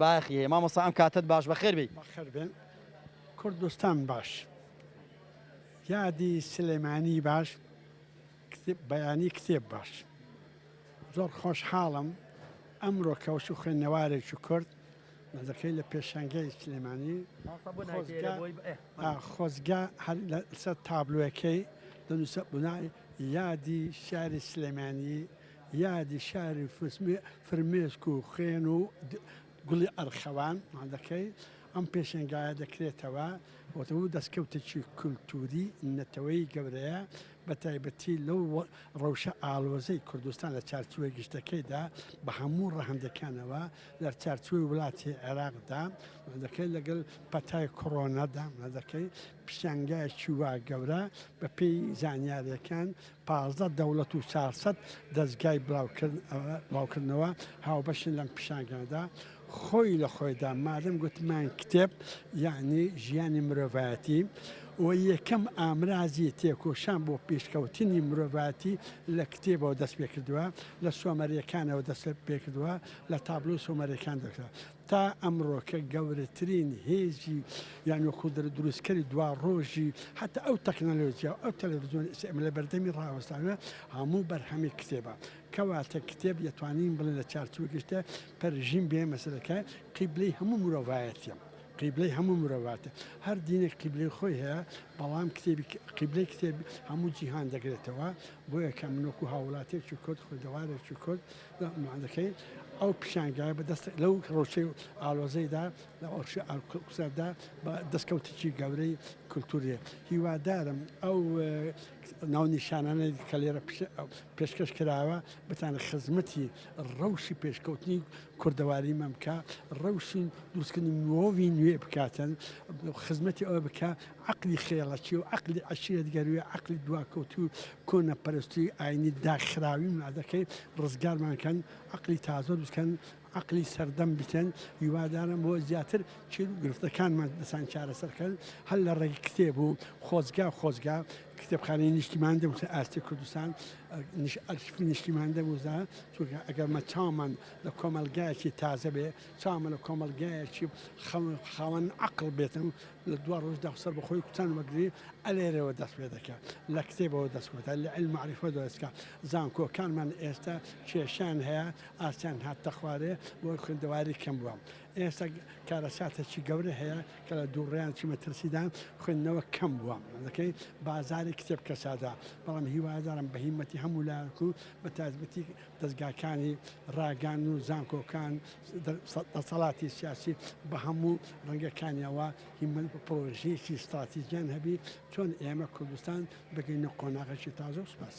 بایەخی هەیە مامۆستا ئەم کاتەت باش بەخێر بێی. بەخێر بێن کوردستان باش یادی سلێمانی باش بەیانی کتێب باش زۆر خۆشحاڵم ئەمڕۆ کەوش و خوێندنەوارێکی کورد مەزەکەی لە پێشانگای سلێمانی خۆزگا هەر لەسەر تابلۆیەکەی دەنووسە بنای یادی شاری سلێمانی یادی شاری فرمێسک و خوێن و گوڵی ئەرخەوان دەکەی ئەم پێشەنگایە دەکرێتەوە وتەوە دەستکەوتێکی کولتوری نەتەوەی گەورەیە بە تایبەتی لەو ڕەوشە ئاڵۆزەی کوردستان لە چارچوەی گشتەکەیدا بە هەموو ڕەهەندەکانەوە لە چارچوەی وڵاتی عێراقدا دەکەی لەگەڵ پەتای کۆرۆنادا دەکەی پیشانگایەکی وا گەورە بە پێی زانیاریەکان 15 دەوڵەت و 400 دەزگای بڵاوکردنەوە هاوبەشن لەم پیشانگادا خۆی لە خۆیدا مادەم گوتمان کتێب یەعنی ژیانی مرۆڤایەتی و یەکەم ئامرازی تێکۆشان بۆ پێشکەوتنی مرۆڤایەتی لە کتێبەوە دەست پێکردووە لە سۆمەریەکانەوە دەست پێکردووە لە تابلۆی سۆمەریەکان دەکرا تا ئەمڕۆ کە گەورەترین هێزی یان وەکو دروستکەری دوا ڕۆژی حتا ئەو تەکنەلۆژیا و ئەو تەلەڤزیۆن ئێمە لە بەردەمی ڕاوەستاوە هەموو بەرهەمی کتێبە کەواتە کتێب دەتوانین بڵێن لە چارچووی گشتە پەرژین بێ مەسەلەکە قیبلەی هەموو مرۆڤایەتیە قیبلەی هەموو مرۆڤاتە هەر دینێک قیبلەی خۆی هەیە بەڵام کتێبی قیبلەی کتێب هەموو جیهان دەگرێتەوە بۆیە کە من وەکو هاوڵاتیەکی کورد خوێندەوارێکی کورد مادەکەی ئەو پیشانگایە بەدەست لەو ڕەوشەی ئالۆزەیدا لە ڕەوشی ئالکوسەردا بە دەستکەوتێکی گەورەی کولتوریە هیوادارم ئەو ناونیشانانەی کە لێرە پێشکەش کراوە بتانە خزمەتی ڕەوشی پێشکەوتنی کوردەواریمان بکا ڕەوشی دروستکردنی مرۆڤی نوێ بکاتن خزمەتی ئەوە بکا عەقلی خێڵەکی و عەقلی عەشیرەتگەری و عەقلی دواکەوتوو و کۆنەپەرستی ئاینی داخراوی مادەکەی ڕزگارمان کەن عەقلی تازە دروست کەن عەقلی سەردەم بکەن هیوادارم بۆ زیاتر چیر و گرفتەکانمان دەسان چارەسەر کەن هەر لە ڕێی کتێب و خۆزگا خۆزگا. کتێبخانەی نیشتیمان دەوتە ئاستی کوردستان ئەرشیفی نیشتیمان دەبووزا چونکە ئەگەر مە چاومان لە کۆمەلگایەکی تازە بێ چاومان لە کۆمەلگایەکی خاوەن عقل بێتن لە دوا ڕۆژدا سەر بەخۆی کوتان وەگری ئەلێرەوە دەست پێ دەکات لە کتێبەوە دەست پێ لە علم معرفە دەستکە زانکۆکانمان ئێستا کێشان هەیە ئاسیان هاتە خوارێ بۆ خوێندەواری کەم بووە ئێستا کارەساتێکی گەورە هەیە کە لە دووڕیانێکی مەترسیدان خوێندنەوە کەم بووە دەکەی بازاری کتێب کەسادە بەڵام هیوادارم بە هیمەتی هەموو لایەک و بە تایبەتی دەزگاکانی ڕاگان و زانکۆکان دەسەڵاتی سیاسی بە هەموو ڕەنگەکانیەوە هیمەت پرۆژەیەکی ستراتیژیان هەبی چۆن ئێمە کوردستان بگەینە قۆناغێکی تازە و سوپاس.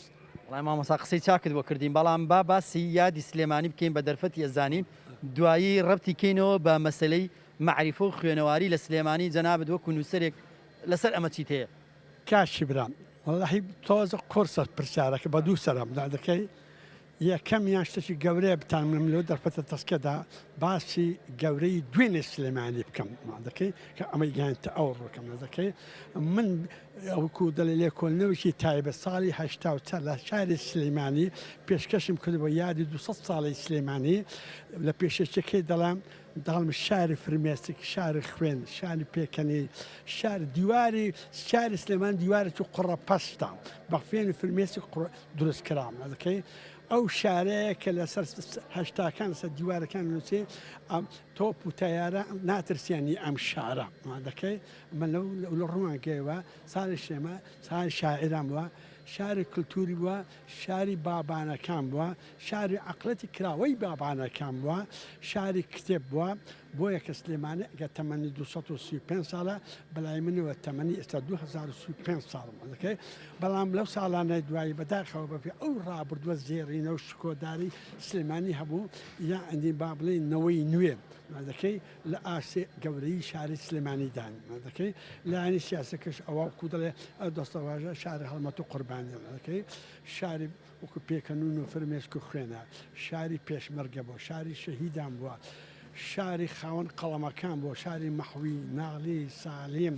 وەڵای مامۆستا قسەی چاکت بۆ کردین بەڵام با باسی یادی سلێمانی بکەین بە دەرفەتی ئەزانین دوایی ڕەبتی کەینەوە بە مەسەلەی مەعریفە و خوێنەواری لە سلێمانی جەنابت وەکو نووسەرێک لەسەر ئەمە چیت هەیە؟ کاکی برام وەڵاهی تۆزە قورسە پرسیارەکە بە دوو سەرم دادەکەی یەکەمیان شتێکی گەورەیە بتانم لەو دەرفەتە تەسکەدا باسی گەورەی دوێنێ سلێمانی بکەم دەکەی کە ئەمەی گەیاندتە ئەو ڕۆکەم دەکەی من ئەوکو دەڵێ لێکۆڵینەوەکی تایبەت ساڵی 84 لە شاری سلێمانی پێشکەشم کرد بۆ یادی 200 ساڵی سلێمانی لە پێشەکیەکەی دەڵام داڵم شاری فرمێسک شاری خوێن شاری پێکەنی شار دیواری شاری سلێمان دیوارێکی قوڕە پەستە بە خوێن و فرمێسک دروست کرام دەکەی ئەو شارەیە کە لەسەر هەشتاکان لەسەر دیوارەکان نووسێ تۆپ و تەیارە ناترسیانی ئەم شارە دەکەی من لەو لە ڕوانگەیەوە ساڵی شێمە ساڵی شاعران بووە شاری کللتوری بووە شاری بابانەکان بووە شاری عەقڵێتی کراوەی بابانەکان بووە، شاری کتێب بووە، بۆیە کە سلێمانی ئەگەر تەمەنی 235 ساڵە، بەلای منەوە تەمەنی ئێستا 2035 ساڵ دەکەی، بەڵام لەو ساڵانەی دوایی بەداخەوە بەپێی ئەو ڕابردووە زێڕینە و شکۆداری سلێمانی هەبوو، یەعنی با بڵێین نەوەی نوێ دەکەی لە ئاستی گەورەیی شاری سلێمانی دان دەکەی، لایەنی سیاسەکەش ئەوە وەکو دەڵێ ئەو دەستەواژە شاری هەڵمەت و قوربانی دەکەی شاری وەکو پێکەنون و فرمێسک و خوێنە، شاری پێشمەرگە بووە، شاری شەهیدان بووە، شاری خاوەن قەڵەمەکان بووە، شاری مەحوی، نالی، سالم،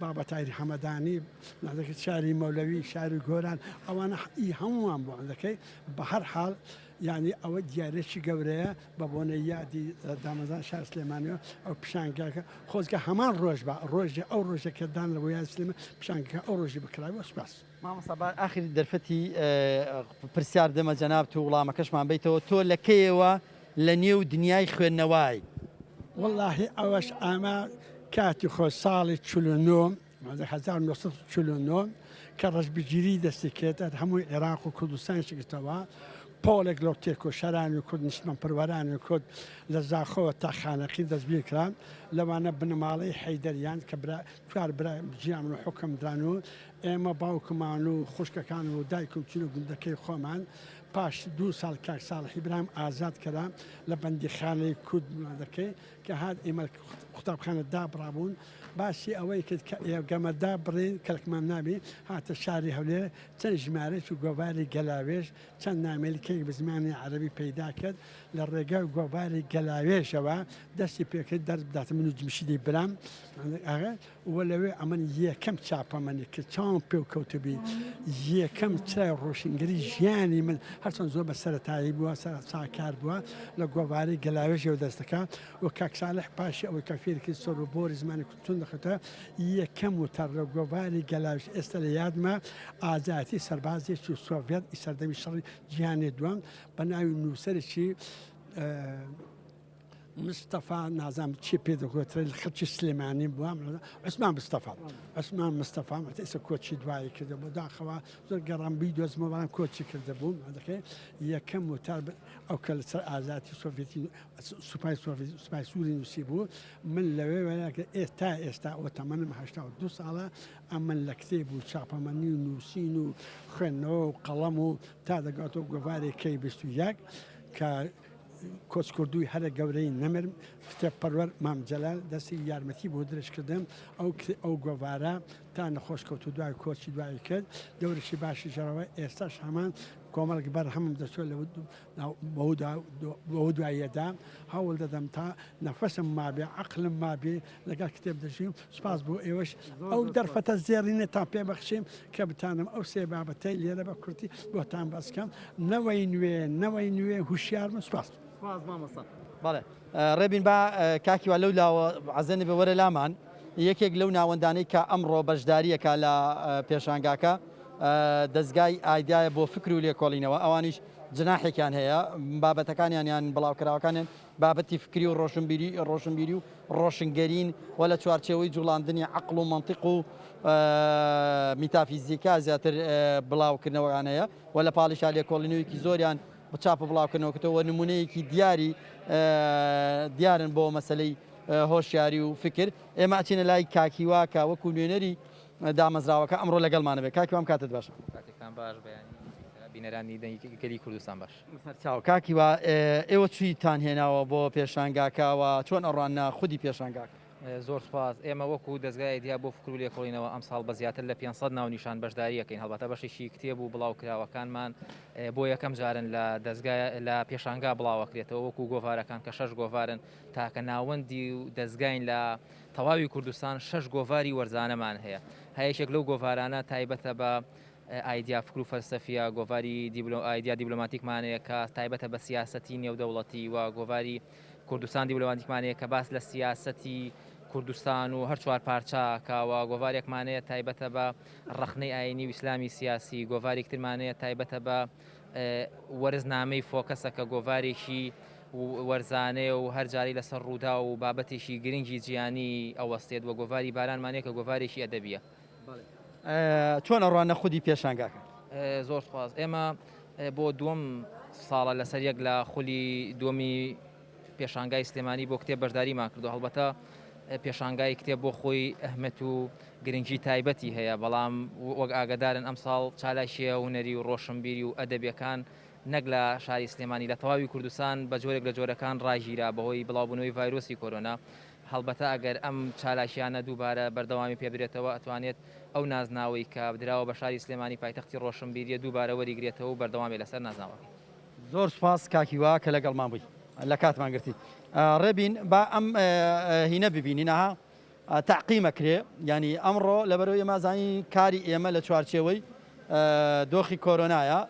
بابا تاهیر هەمەدانی، شاری مەولەوی، شاری گۆران، ئەوانە ئی هەمووان بوون دەکەی بە هەر حاڵ یانی ئەوە دیارێکی گەورەیە بە بۆنەی یادی دامەزران شار سلێمانیەوە ئەو پیشانگاکە خۆزگە هەمان ڕۆژ بە ڕۆژی ئەو ڕۆژە کە دان لە بۆ یاد سلێمان پیشانگەکە ئەو ڕۆژی بکرابێ سوپاس. مامۆستا با ئاخر دەرفەتی پرسیار بدەمە جەنابت و وڵامەکەشمان بەیتەوە تۆ لە کەیەوە لە نێو دنیای خوێندنەوای؟ وەڵاهی ئەوەش ئەمە کاتی خۆ ساڵی 49 1949 کە ڕەشبگیری دەستی کرد هەمووی عێراق و کوردستان شگرتەوە پۆلێک لەو تێکۆشەرانی کورد نیشتمانپەروەرانی کورد لە زاخۆوە تا خانەقین دەستگیر کران لەوانە بنەماڵەی حەیدەریان کە برا چوار برا جیان و حوکم دران و ئێمە باوکمان و خوشکەکان و دایکم چوینە گوندەکەی خۆمان، پاش دوو ساڵ کاک ساڵحی برام ئازاد کرا لە بەندیخانەی کورد دەکەی کە هات ئێمە قوتابخانە دابڕابوون باسی ئەوەی کرد کە ئێگەمە دابڕین کەلکمان نابی هاتە شاری هەولێر چەند ژمارەێکی گۆڤاری گەلاوێژ چەند نامێلکەیەک بە زمانی عەرەبی پەیدا کرد لە ڕێگای گۆڤاری گەلاوێژەوە دەستی پێکرد دەرس بداتە من و جمشیدی برام و لەوێ ئەمن یەکەم چاپەمەنی کە چاوم پێو کەوتبی یەکەم چرای ڕۆشنگەری ژیانی من هەرچەند زۆر بە سەرەتایی بووە سەر ساکار بووە لە گۆڤاری گەلاوێژەوە دەست دەکا و کاک ساڵح پاشی ئەوەی کە فێری کرد سەر و بۆری زمانی کورد چۆن دەخوێتەوە یەکەم وتار لە گۆڤاری گەلاوێژ ئێستا لە یادمە ئازایەتی سەربازێکی سۆڤیەت ی سەردەمی شەڕی جیهانی دووەم بە ناوی نووسەرێکی مستەفا نازانم چی پێ دەگوترێت لە خەڵکی سلێمانی بووە عوسمان مستەفا عوسمان مستەفا ئێستا کۆچی دوایی کردە بۆ داخەوە زۆر گەڕام بیدۆزمەوە بەڵام کۆچی کردە بووم دەکەی یەکەم وتار ئەو کە لەسەر ئازادی سۆڤێتی سوپای سۆڤێت سوپای سووری نووسی بوو من لەوێ کە ئێستا ئێستا ئەوە تەمەنم 82 ساڵە ئەمن لە کتێب و چاپەمەنی و نووسین و خوێندنەوە و قەڵەم و تا دەگاتەوە گۆڤارێک کەی 21 کە کۆچکردووی هەرە گەورەی نەمر کتێب پەروەر مام جەلال دەستی یارمەتی بۆ درێژ کردم ئەو ئەو گۆڤارە تا نەخۆش کەوت و دوای کۆچی دوایی کرد دەورێکی باشی ژەرەوە ئێستاش هەمان. کۆمەڵێک بەرهەمم دەچێت بەو دواییەدا هەوڵ دەدەم تا نەفەسم مابێ عەقلم مابێ لەگەڵ کتێب دەژیم سوپاس بۆ ئێوەش ئەو دەرفەتە زێڕینەتان پێ بەخشیم کە بتانم ئەو سێ بابەتەی لێرە بە کورتی بۆتان باس کەم نەوەی نوێ نەوەی نوێ هوشیار بن سوپاس. سوپاس مامۆستا. بەڵێ ڕێبین با کاک هیوا لەو لاوە عەزێ نەبێ وەرە لامان یەکێک لەو ناوەندانەی کە ئەمڕۆ بەشداریەکە لە پێشانگاکە دەزگای ئایدایە بۆ فکر و لێکۆڵینەوە ئەوانیش جناحێکیان هەیە بابەتەکانیان یان بڵاوکراوەکانیان بابەتی فکری و ڕۆشنبیری ڕۆشنبیری و ڕۆشنگەرین و لە چوارچێوەی جوڵاندنی عەقڵ و مەنتیق و میتافیزیکا زیاتر بڵاوکردنەوەیان هەیە و لە پاڵیشا لێکۆڵینەوەیەکی زۆریان چاپ و بڵاوکردنەوە کردووە و نمونەیەکی دیاری دیارن بۆ مەسەلەی هۆشیاری و فکر. ئێمە ئەچینە لای کاک هیوا کە وەکو نوێنەری دامەزراوەکە ئەمڕۆ لەگەڵمانە بێت. کاک هیوا ئەم کاتەت باشە. کاتێکتان باش، بەیانی بینەرانی دەنگی گەلی کوردستان باش. سەرچاو. کاک هیوا ئێوە چیتان هێناوە بۆ پێشانگاکە و چۆن ئەڕواننە خودی پێشانگاکە؟ زۆر سوپاس. ئێمە وەکو دەزگای ئایدیا بۆ فکر و لێکۆڵینەوە ئەمساڵ بە زیاتر لە 500 ناونیشان بەشداری ئەکەین، هەڵبەتە بەشێکی کتێب و بڵاوکراوەکانمان بۆ یەکەم جارن لە دەزگا لە پێشانگا بڵاوەکرێتەوە وەکو گۆڤارەکان کە شەش گۆڤارن تاکە ناوەندی و دەزگاین لە تەواوی کوردستان شەش گۆڤاری وەرزانەمان هەیە هە یەکێک لەو گۆڤارانە تایبەتە بە ئایدیا فکر و فەلسەفیە، گۆڤاری ئایدیا دیبلۆماتیکمان هەیە کە تایبەتە بە سیاسەتی نێودەوڵەتی و گۆڤاری کوردستان دیبلۆماتیکمان هەیە کە باس لە سیاسەتی کوردستان و هەر چوار پارچە کە و گۆڤارێکمان هەیە تایبەتە بە ڕەخنەی ئایینی و ئیسلامی سیاسی، گۆڤارێکی ترمان هەیە تایبەتە بە وەرزنامەی فۆکەسە کە گۆڤارێکی وەرزانەیە و هەر جارەی لەسەر ڕووداو و بابەتێکی گرنگی جیهانی ئەوەستێت و گۆڤاری بارانمان هەیە کە گۆڤارێکی ئەدەبییە. چۆن ئەڕواننە خودی پێشانگاکە؟ زۆر سوپاس. ئێمە بۆ دووەم ساڵە لەسەر یەک لە خولی دووەمی پێشانگای سلێمانی بۆ کتێب بەشداریمان کردو هەڵبەتە پێشانگای کتێب بۆ خۆی ئەهمەت و گرنگی تایبەتی هەیە بەڵام وەک ئاگدارن ئەمساڵ چالاکیە هونەری و ڕۆشنبیری و ئەدەبیەکان نەک لە شاری سلێمانی لە تەواوی کوردستان بە جۆرێک لە جۆرەکان ڕاگیرا بەهۆی بڵاوبوونەوەی ڤایرۆسی کۆرۆنا هەڵبەتە ئەگەر ئەم چالاکییانە دووبارە بەردەوامی پێبدرێتەوە ئەتوانێت ئەو نازناوەی کە دراوە بە شاری سلێمانی پایتەختی ڕۆشنبیرییە دووبارە وەریگرێتەوە و بەردەوام بێت لەسەر نازناوەکەی. زۆر سوپاس کاک هیوا کە لەگەڵمان بووی لە کاتمان گرتی. ڕێبین با ئەم هینە ببینین ئەها تەعقیم ئەکرێ یانی ئەمڕۆ لەبەرئەوەی ئێمە ئەزانین کاری ئێمە لە چوارچێوەی دۆخی کۆرۆنایە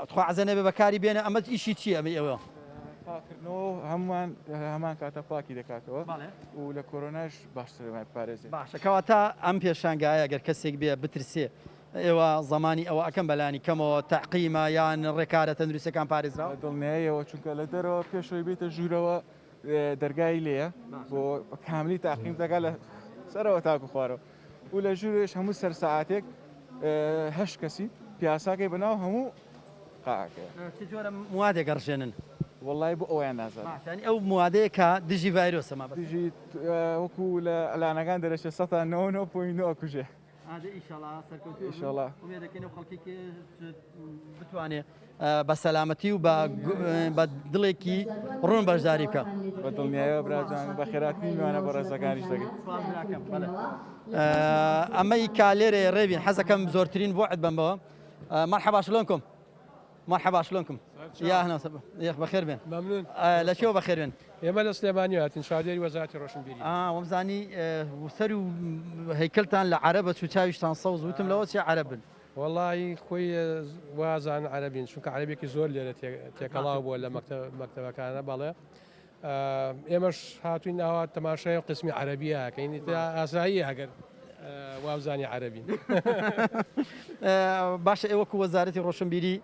تخوا عەزە نەبێ بەکاری بێنە ئەمە ئیشی چییە ئەمەی ئەوە؟ پاکردنەوە و هەمووان هەمان کاتە پاکی دەکاتەوە و لە کۆرۆناش باشتر پارێزێت. باشە کەواتە ئەم پێشانگایە گەر کەسێک بێ بترسێ ئێوە زەمانی ئەوە ئەکەن بەلانی کەمەوە تەعقیمە یان ڕێکارە تەندروستیەکان پارێزراوە؟ بە دڵنیاییەوە چونکە لە دەرەوە پێشەوەی بێیتە ژوورەوە دەرگای لێیە بۆ کاملی تاقیم دەگا لە سەرەوە تاکو خوارەوە و لە ژوورێش هەموو سەر سەعاتێک هەشت کەسی پیاساکەی بەناو هەموو قاعەکەیە. چ جۆرە موادێک ئەڕژێنن؟ وەڵای بۆ ئەوەیان نازانم. باشە یانی ئەو موادەیە کە دژی ڤایرۆسە مەبەستت؟ دژی وەکو لە ئەلانەکان دەرەچێت سەتا نەوە نۆ پۆینت نۆ ئەکوژێ. ئادە ئیشەڵا سەرکەوتوو بن. ئومێد دەکەین ئەو خەڵکەی کە بتوانێ بە سەلامەتی و بە دڵێکی ڕوون بەشداری بکە. بە دڵنیایەوە برا جان بە خێراترین میوانە بەڕێزەکانیش دەگەین. سوپاس براکەم بەڵێ. ئەمەی کا لێرەیە ڕێبین حەزەکەم زۆرترین بوعد بەمەوە. مەرحەبا شلۆنکم؟ مەرحەبا شلۆنکم؟ یا ئەهلا وسهلا یەخ بەخێر بێن. مەمنون. لە کوێوە بەخێر بێن؟ ئێمە لە سلێمانی هاتین چاودێری وەزارەتی ڕۆشنبیری. ئا وەمزانی سەر و هەیکەلتان لە عەرەبە چوو چاویشتان سەوز وتم لەوە چێ عەرەب بن. وەڵایی خۆی وازانن عەرەبین چونکە عەرەبێکی زۆر لێرە تێکەڵاو بووە لە مەکتەبەکانە بەڵێ ئێمەش هاتوین ئاوا تەماشای قسمی عەرەبیە ئەکەین ئاساییە ئەگەر وابزانی عەرەبین. باشە ئێوە وەکو وەزارەتی ڕۆشنبیری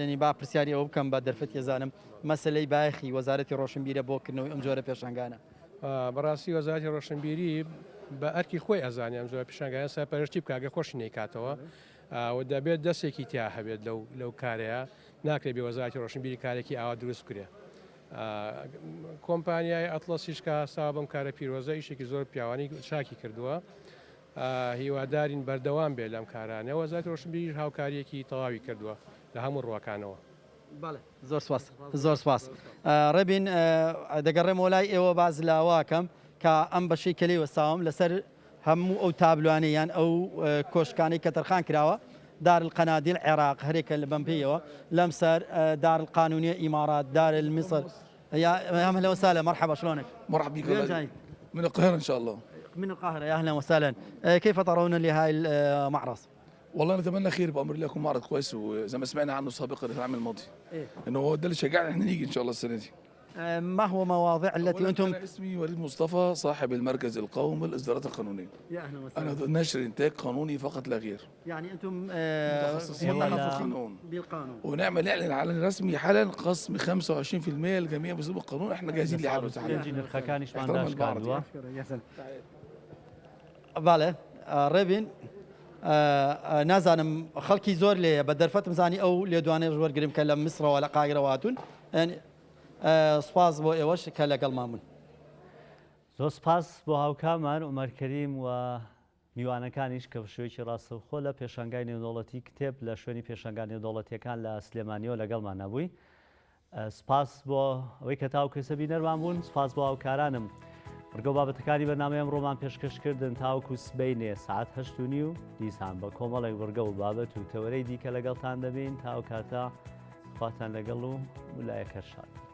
ینی با پرسیاری ئەوە بکەم بە دەرفەت ێزانم مەسلەی بایەخی وەزارەتی ڕۆشنبیرە بۆ کردنەوەی ئەم جۆرە پێشانگانە. بەڕاستی وەزارەتی ڕۆشنبیری بە ئەرکی خۆی ئەزانێ ئەم جۆرە پیشانگایە سەرپەرشتی بکا گەر خۆشی نەیکاتەوە و دەبێت دەستێکی تیا هەبێت لەو لەو کارەیە ناکرێت بێ وەزارەتی ڕۆشنبیری کارێکی ئاوا دروست بکرێ کۆمپانیای ئەتڵەسیش کە هەستاوە بەم کارە پیرۆزە ئیشێکی زۆر پیاوانی چاکی کردووە هیوادارین بەردەوام بێ لەم کارانە وەزارەتی ڕۆشنبیریش هاوکاریەکی تەواوی کردووە لە هەموو ڕووەکانەوە. بەڵێ زۆر سپاس زۆر سپاس ڕێبین دەگەڕێمەوە لای ئێوە باس لاواکەم کە ئەم بەشەی کە لێی وەستاوم لەسەر هەموو ئەو تابلوانەی یان ئەو کۆشکانەی کە تەرخان کراوە دار القنادیل عێراق هەرێکە لە بەم پێیەوە لەم سەر دار القانونیە ئیمارات دار المصر يا اهلا وسهلا مرحبا شلونك؟ مرحبا بك من جاي؟ من القاهرة إن شاء الله من القاهرة يا اهلا وسهلا كيف ترون لهاي المعرض؟ والله نتمنى خير بأمر الله يكون معرض كويس وزي ما سمعنا عنه سابقا العام الماضي إيه؟ إنه هو ده اللي شجعنا احنا نيجي إن شاء الله السنة دي ما هو مواضيع التي أنتم أنا اسمي وليد مصطفى صاحب المركز القومي للإصدارات القانونية يا أهلا وسهلا أنا نشر إنتاج قانوني فقط لا غير يعني أنتم متخصصين في القانون بالقانون ونعمل نعلن على رسمي حالا خصم 25% لجميع باسلوب القانون احنا جاهزين لحاله نرخەکانیشمان داشکاندووە. بەڵێ ڕێبین نازانم خەڵکی زۆر لێیە بە دەرفەتم زانی ئەو لێدوانەش وەرگرم کە لە میسرەوە لە قاهیرەوە هاتوون سوپاس بۆ ئێوەش کە لەگەڵمان بوون. زۆر سپاس بۆ هاوکارمان عومەر کەریم و میوانەکانیش کە بە شێوەیەکی ڕاستەوخۆ لە پێشانگای نێودەوڵەتی کتێب لە شوێنی پێشانگا نێودەوڵەتیەکان لە سلێمانیەوە لەگەڵمان نەبووی. سپاس بۆ ئەوەی کە تاوەکو ئێستا بینەرمان بوون، سپاس بۆ هاوکارانم. بڕگە و بابەتەکانی بەرنامەی ئەمڕۆمان پێشکەش کردن تاوەکو سبەینێ سەعات 8:30 دیسان بە کۆمەڵێک بڕگە و بابەت و تەوەرەی دیکە لەگەڵتان دەبین تا ئەو کاتە خواتان لەگەڵ و لایەکەر شاد.